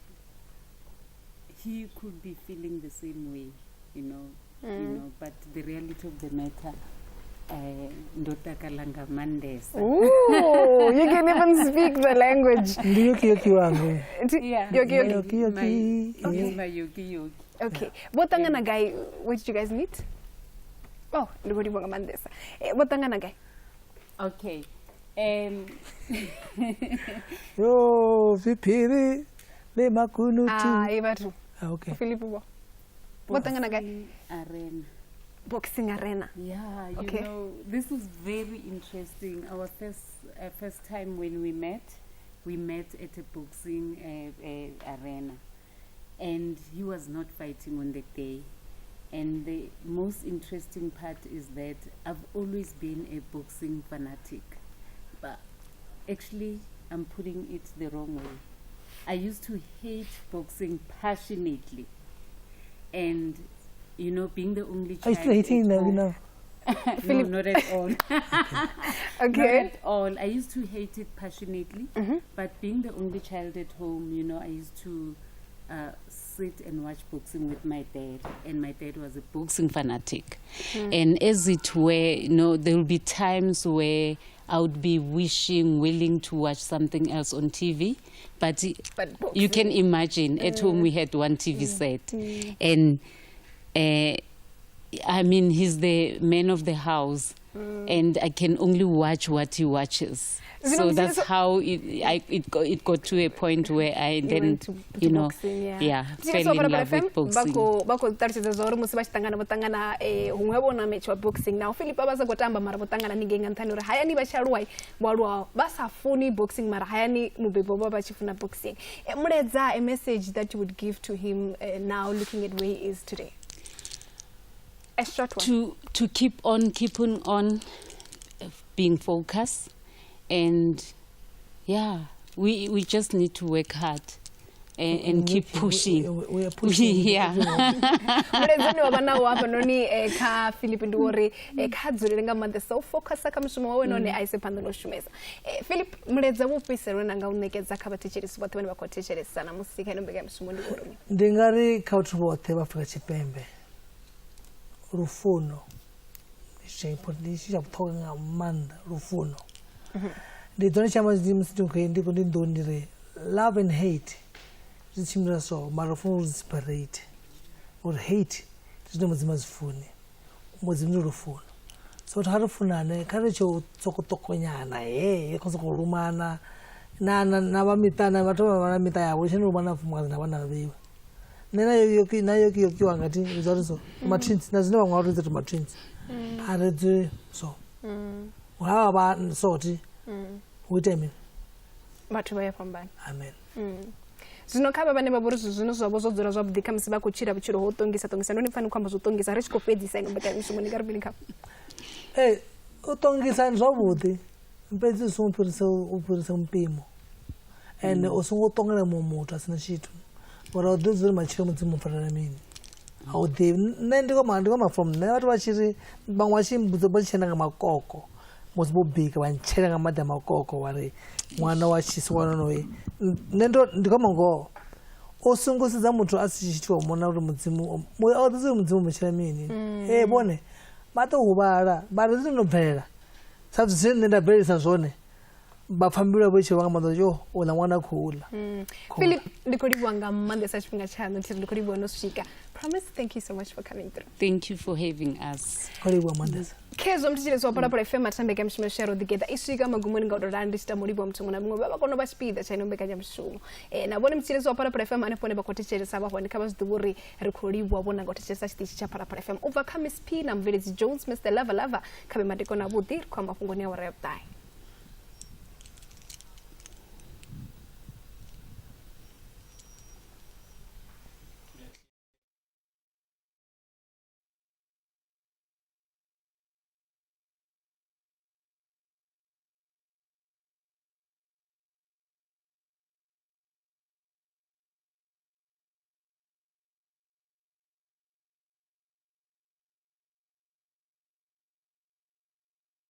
he could be feeling the same way, you know, you know, but the reality of the matter, ndo takala nga maanḓesa. Ooh, you can even speak the language. Ndi yoki yoki wangu. Yeah. Yoki yoki. Yoki yoki. He's my yoki yoki. Okay. Vho ṱangana gai? Where did you guys meet? Oh, ndi khou livhuwa nga maanḓesa. Vho ṱangana gai? Okay. Yo, zwiphiri le makunutu. Hai vhathu. Okay. Philip vho. Vho ṱangana gai? Arena. Boxing arena. Yeah, you Okay. know, this is very interesting. Our first time when we met at a boxing arena, and he was not fighting on the day. And the most interesting part is that I've always been a boxing fanatic, but actually I'm putting it the wrong way. I used to hate boxing passionately, and you know, being the only Are you child still hating at now? home. Now? No, not at all. Okay. Not at all. I used to hate it passionately, but being the only child at home, you know, I used to sit and watch boxing with my dad, and my dad was a boxing fanatic. And as it were, you know, there will be times where I would be wishing, willing to watch something else on TV, but, But you can imagine at home we had one TV set, and I mean, he's the man of the house, and I can only watch what he watches. So that's how it got to a point where I then, to you know, boxing, yeah. yeah, Tshine fell tsha in love with boxing. Vha khou ṱalutshedza zwa uri musi vha tshi ṱangana vho ṱangana huṅwe vho na match wa boxing. Naho Philip a vha sa khou tamba mara vho ṱangana haningei nga nṱhani uri hayani vha tshi aluwa vho aluwa vha sa funi boxing mara hayani mubebi wavho vha tshi funa boxing. Mulaedza, a message that you would give to him now looking at where he is today. A short one. To keep on keeping on, being focused, and yeah, we just need to work hard and keep pushing. We are pushing. Yeah. Mulaedza une wa vha nawo hafhanoni kha Philip ndi uri kha dzulele nga maanḓesa u focusa kha mushumo wawe nahone a ise phanḓa na u shumesa. Philip, mulaedza wo fhedzisela une na nga u ṋekedza kha vhathetshelesi vhoṱhe vhane vha khou thetshelesa ṋamusi kha ino mbekanyamushumo ndi uri ndi nga ri kha vhathu vhoṱhe vha Afrika Tshipembe, lufuno ndi tshithu tsha vhuṱhogwa nga maanḓa. Lufuno ndi dzone tshi amba musi ndi khou ndi ndi nḓuni ndi ri love and hate zwi tshimbila so, mara lufuno lu separate, uri hate ndi zwine Mudzimu a zwi funi, Mudzimu ndi lufuno. So vhathu kha ri funane, kha ri tshe soko ṱokonyana, he khou sokou lumana na na na vha miṱa na vhathu vha na miṱa yavho, tshine lumana mufumakadzi na vhana vheiwe. Nṋe na yoki na yoki yoki wanga thi vhidza uri so ma twins na zwine vhaṅwe vha ri ri ma twins a ri dzule so ha vha so thi hu itea mini vhathu vha ya fhambana amen. Zwino kha vha vhane vha vhori zwithu zwine zwavho zwo dzula zwavhuḓi kha musi vha khou tshila vhutshilo ho ṱongisa ṱongisa ndo ni pfa ni khou amba zwo ṱongisa ri tshi khou fhedzisa ino mbekanyamushumo ni nga ri mini kha Ee, u ṱongisa ndi zwavhuḓi fhedzi u songo fhirisa u fhirisa mpimo ende u songo ṱongela muṅwe muthu a sina tshithu ngori a u ḓivhi uri matshilo mudzimu u farela mini a u ḓivhi. Nṋe ndi koma ndi koma from nṋe vhathu vha tshi ri vhaṅwe vha tshi mbudza vha tshi tshena nga makoko musi vho bika vha ntshela nga maḓi a makoko vha ri ṅwana wa tshisiwana onoyi nṋe ndo ndi khou amba ngoho u songo sedza muthu a si tshithu wa mona uri mudzimu a u ḓivhi uri mudzimu u mutshela mini. Ee vhone vha ḓo huvhala mara hezwi no bvelela sa zwine nṋe nda bvelelisa zwone vha pfa mbilu yavho i tshi vha nga maanḓa yo uḽa ṅwana a khou ḽa. Philip ndi khou livhuwa nga maanḓesa tshifhinga tshaṋu thi ndi khou livhuwa no swika. Promise, thank you so much for coming through. Thank you for having us. Khou livhuwa maanḓesa. Khezwo mthetshelesi wa Phalaphala FM athina mbekanyamushumo yashu ya ro ḓigeḓa i swika magumoni nga u tou rali ndi tshi tama u livhuwa muthu muṅwe na muṅwe vha vha kona u vha tshipiḓa tsha ino mbekanyamushumo. Na vhone mthetshelesi wa Phalaphala FM hanefho hune vha khou thetshelesa vha hone kha vha zwi ḓivhe uri ri khou livhuwa vhona nga u thetshelesa tshiṱitshi tsha Phalaphala FM. U bva kha Miss P na mubveledzi Jones Mr Lava Lava kha vhe madekwana avhuḓi ri khou amba mafhungoni a awara ya vhuṱahe.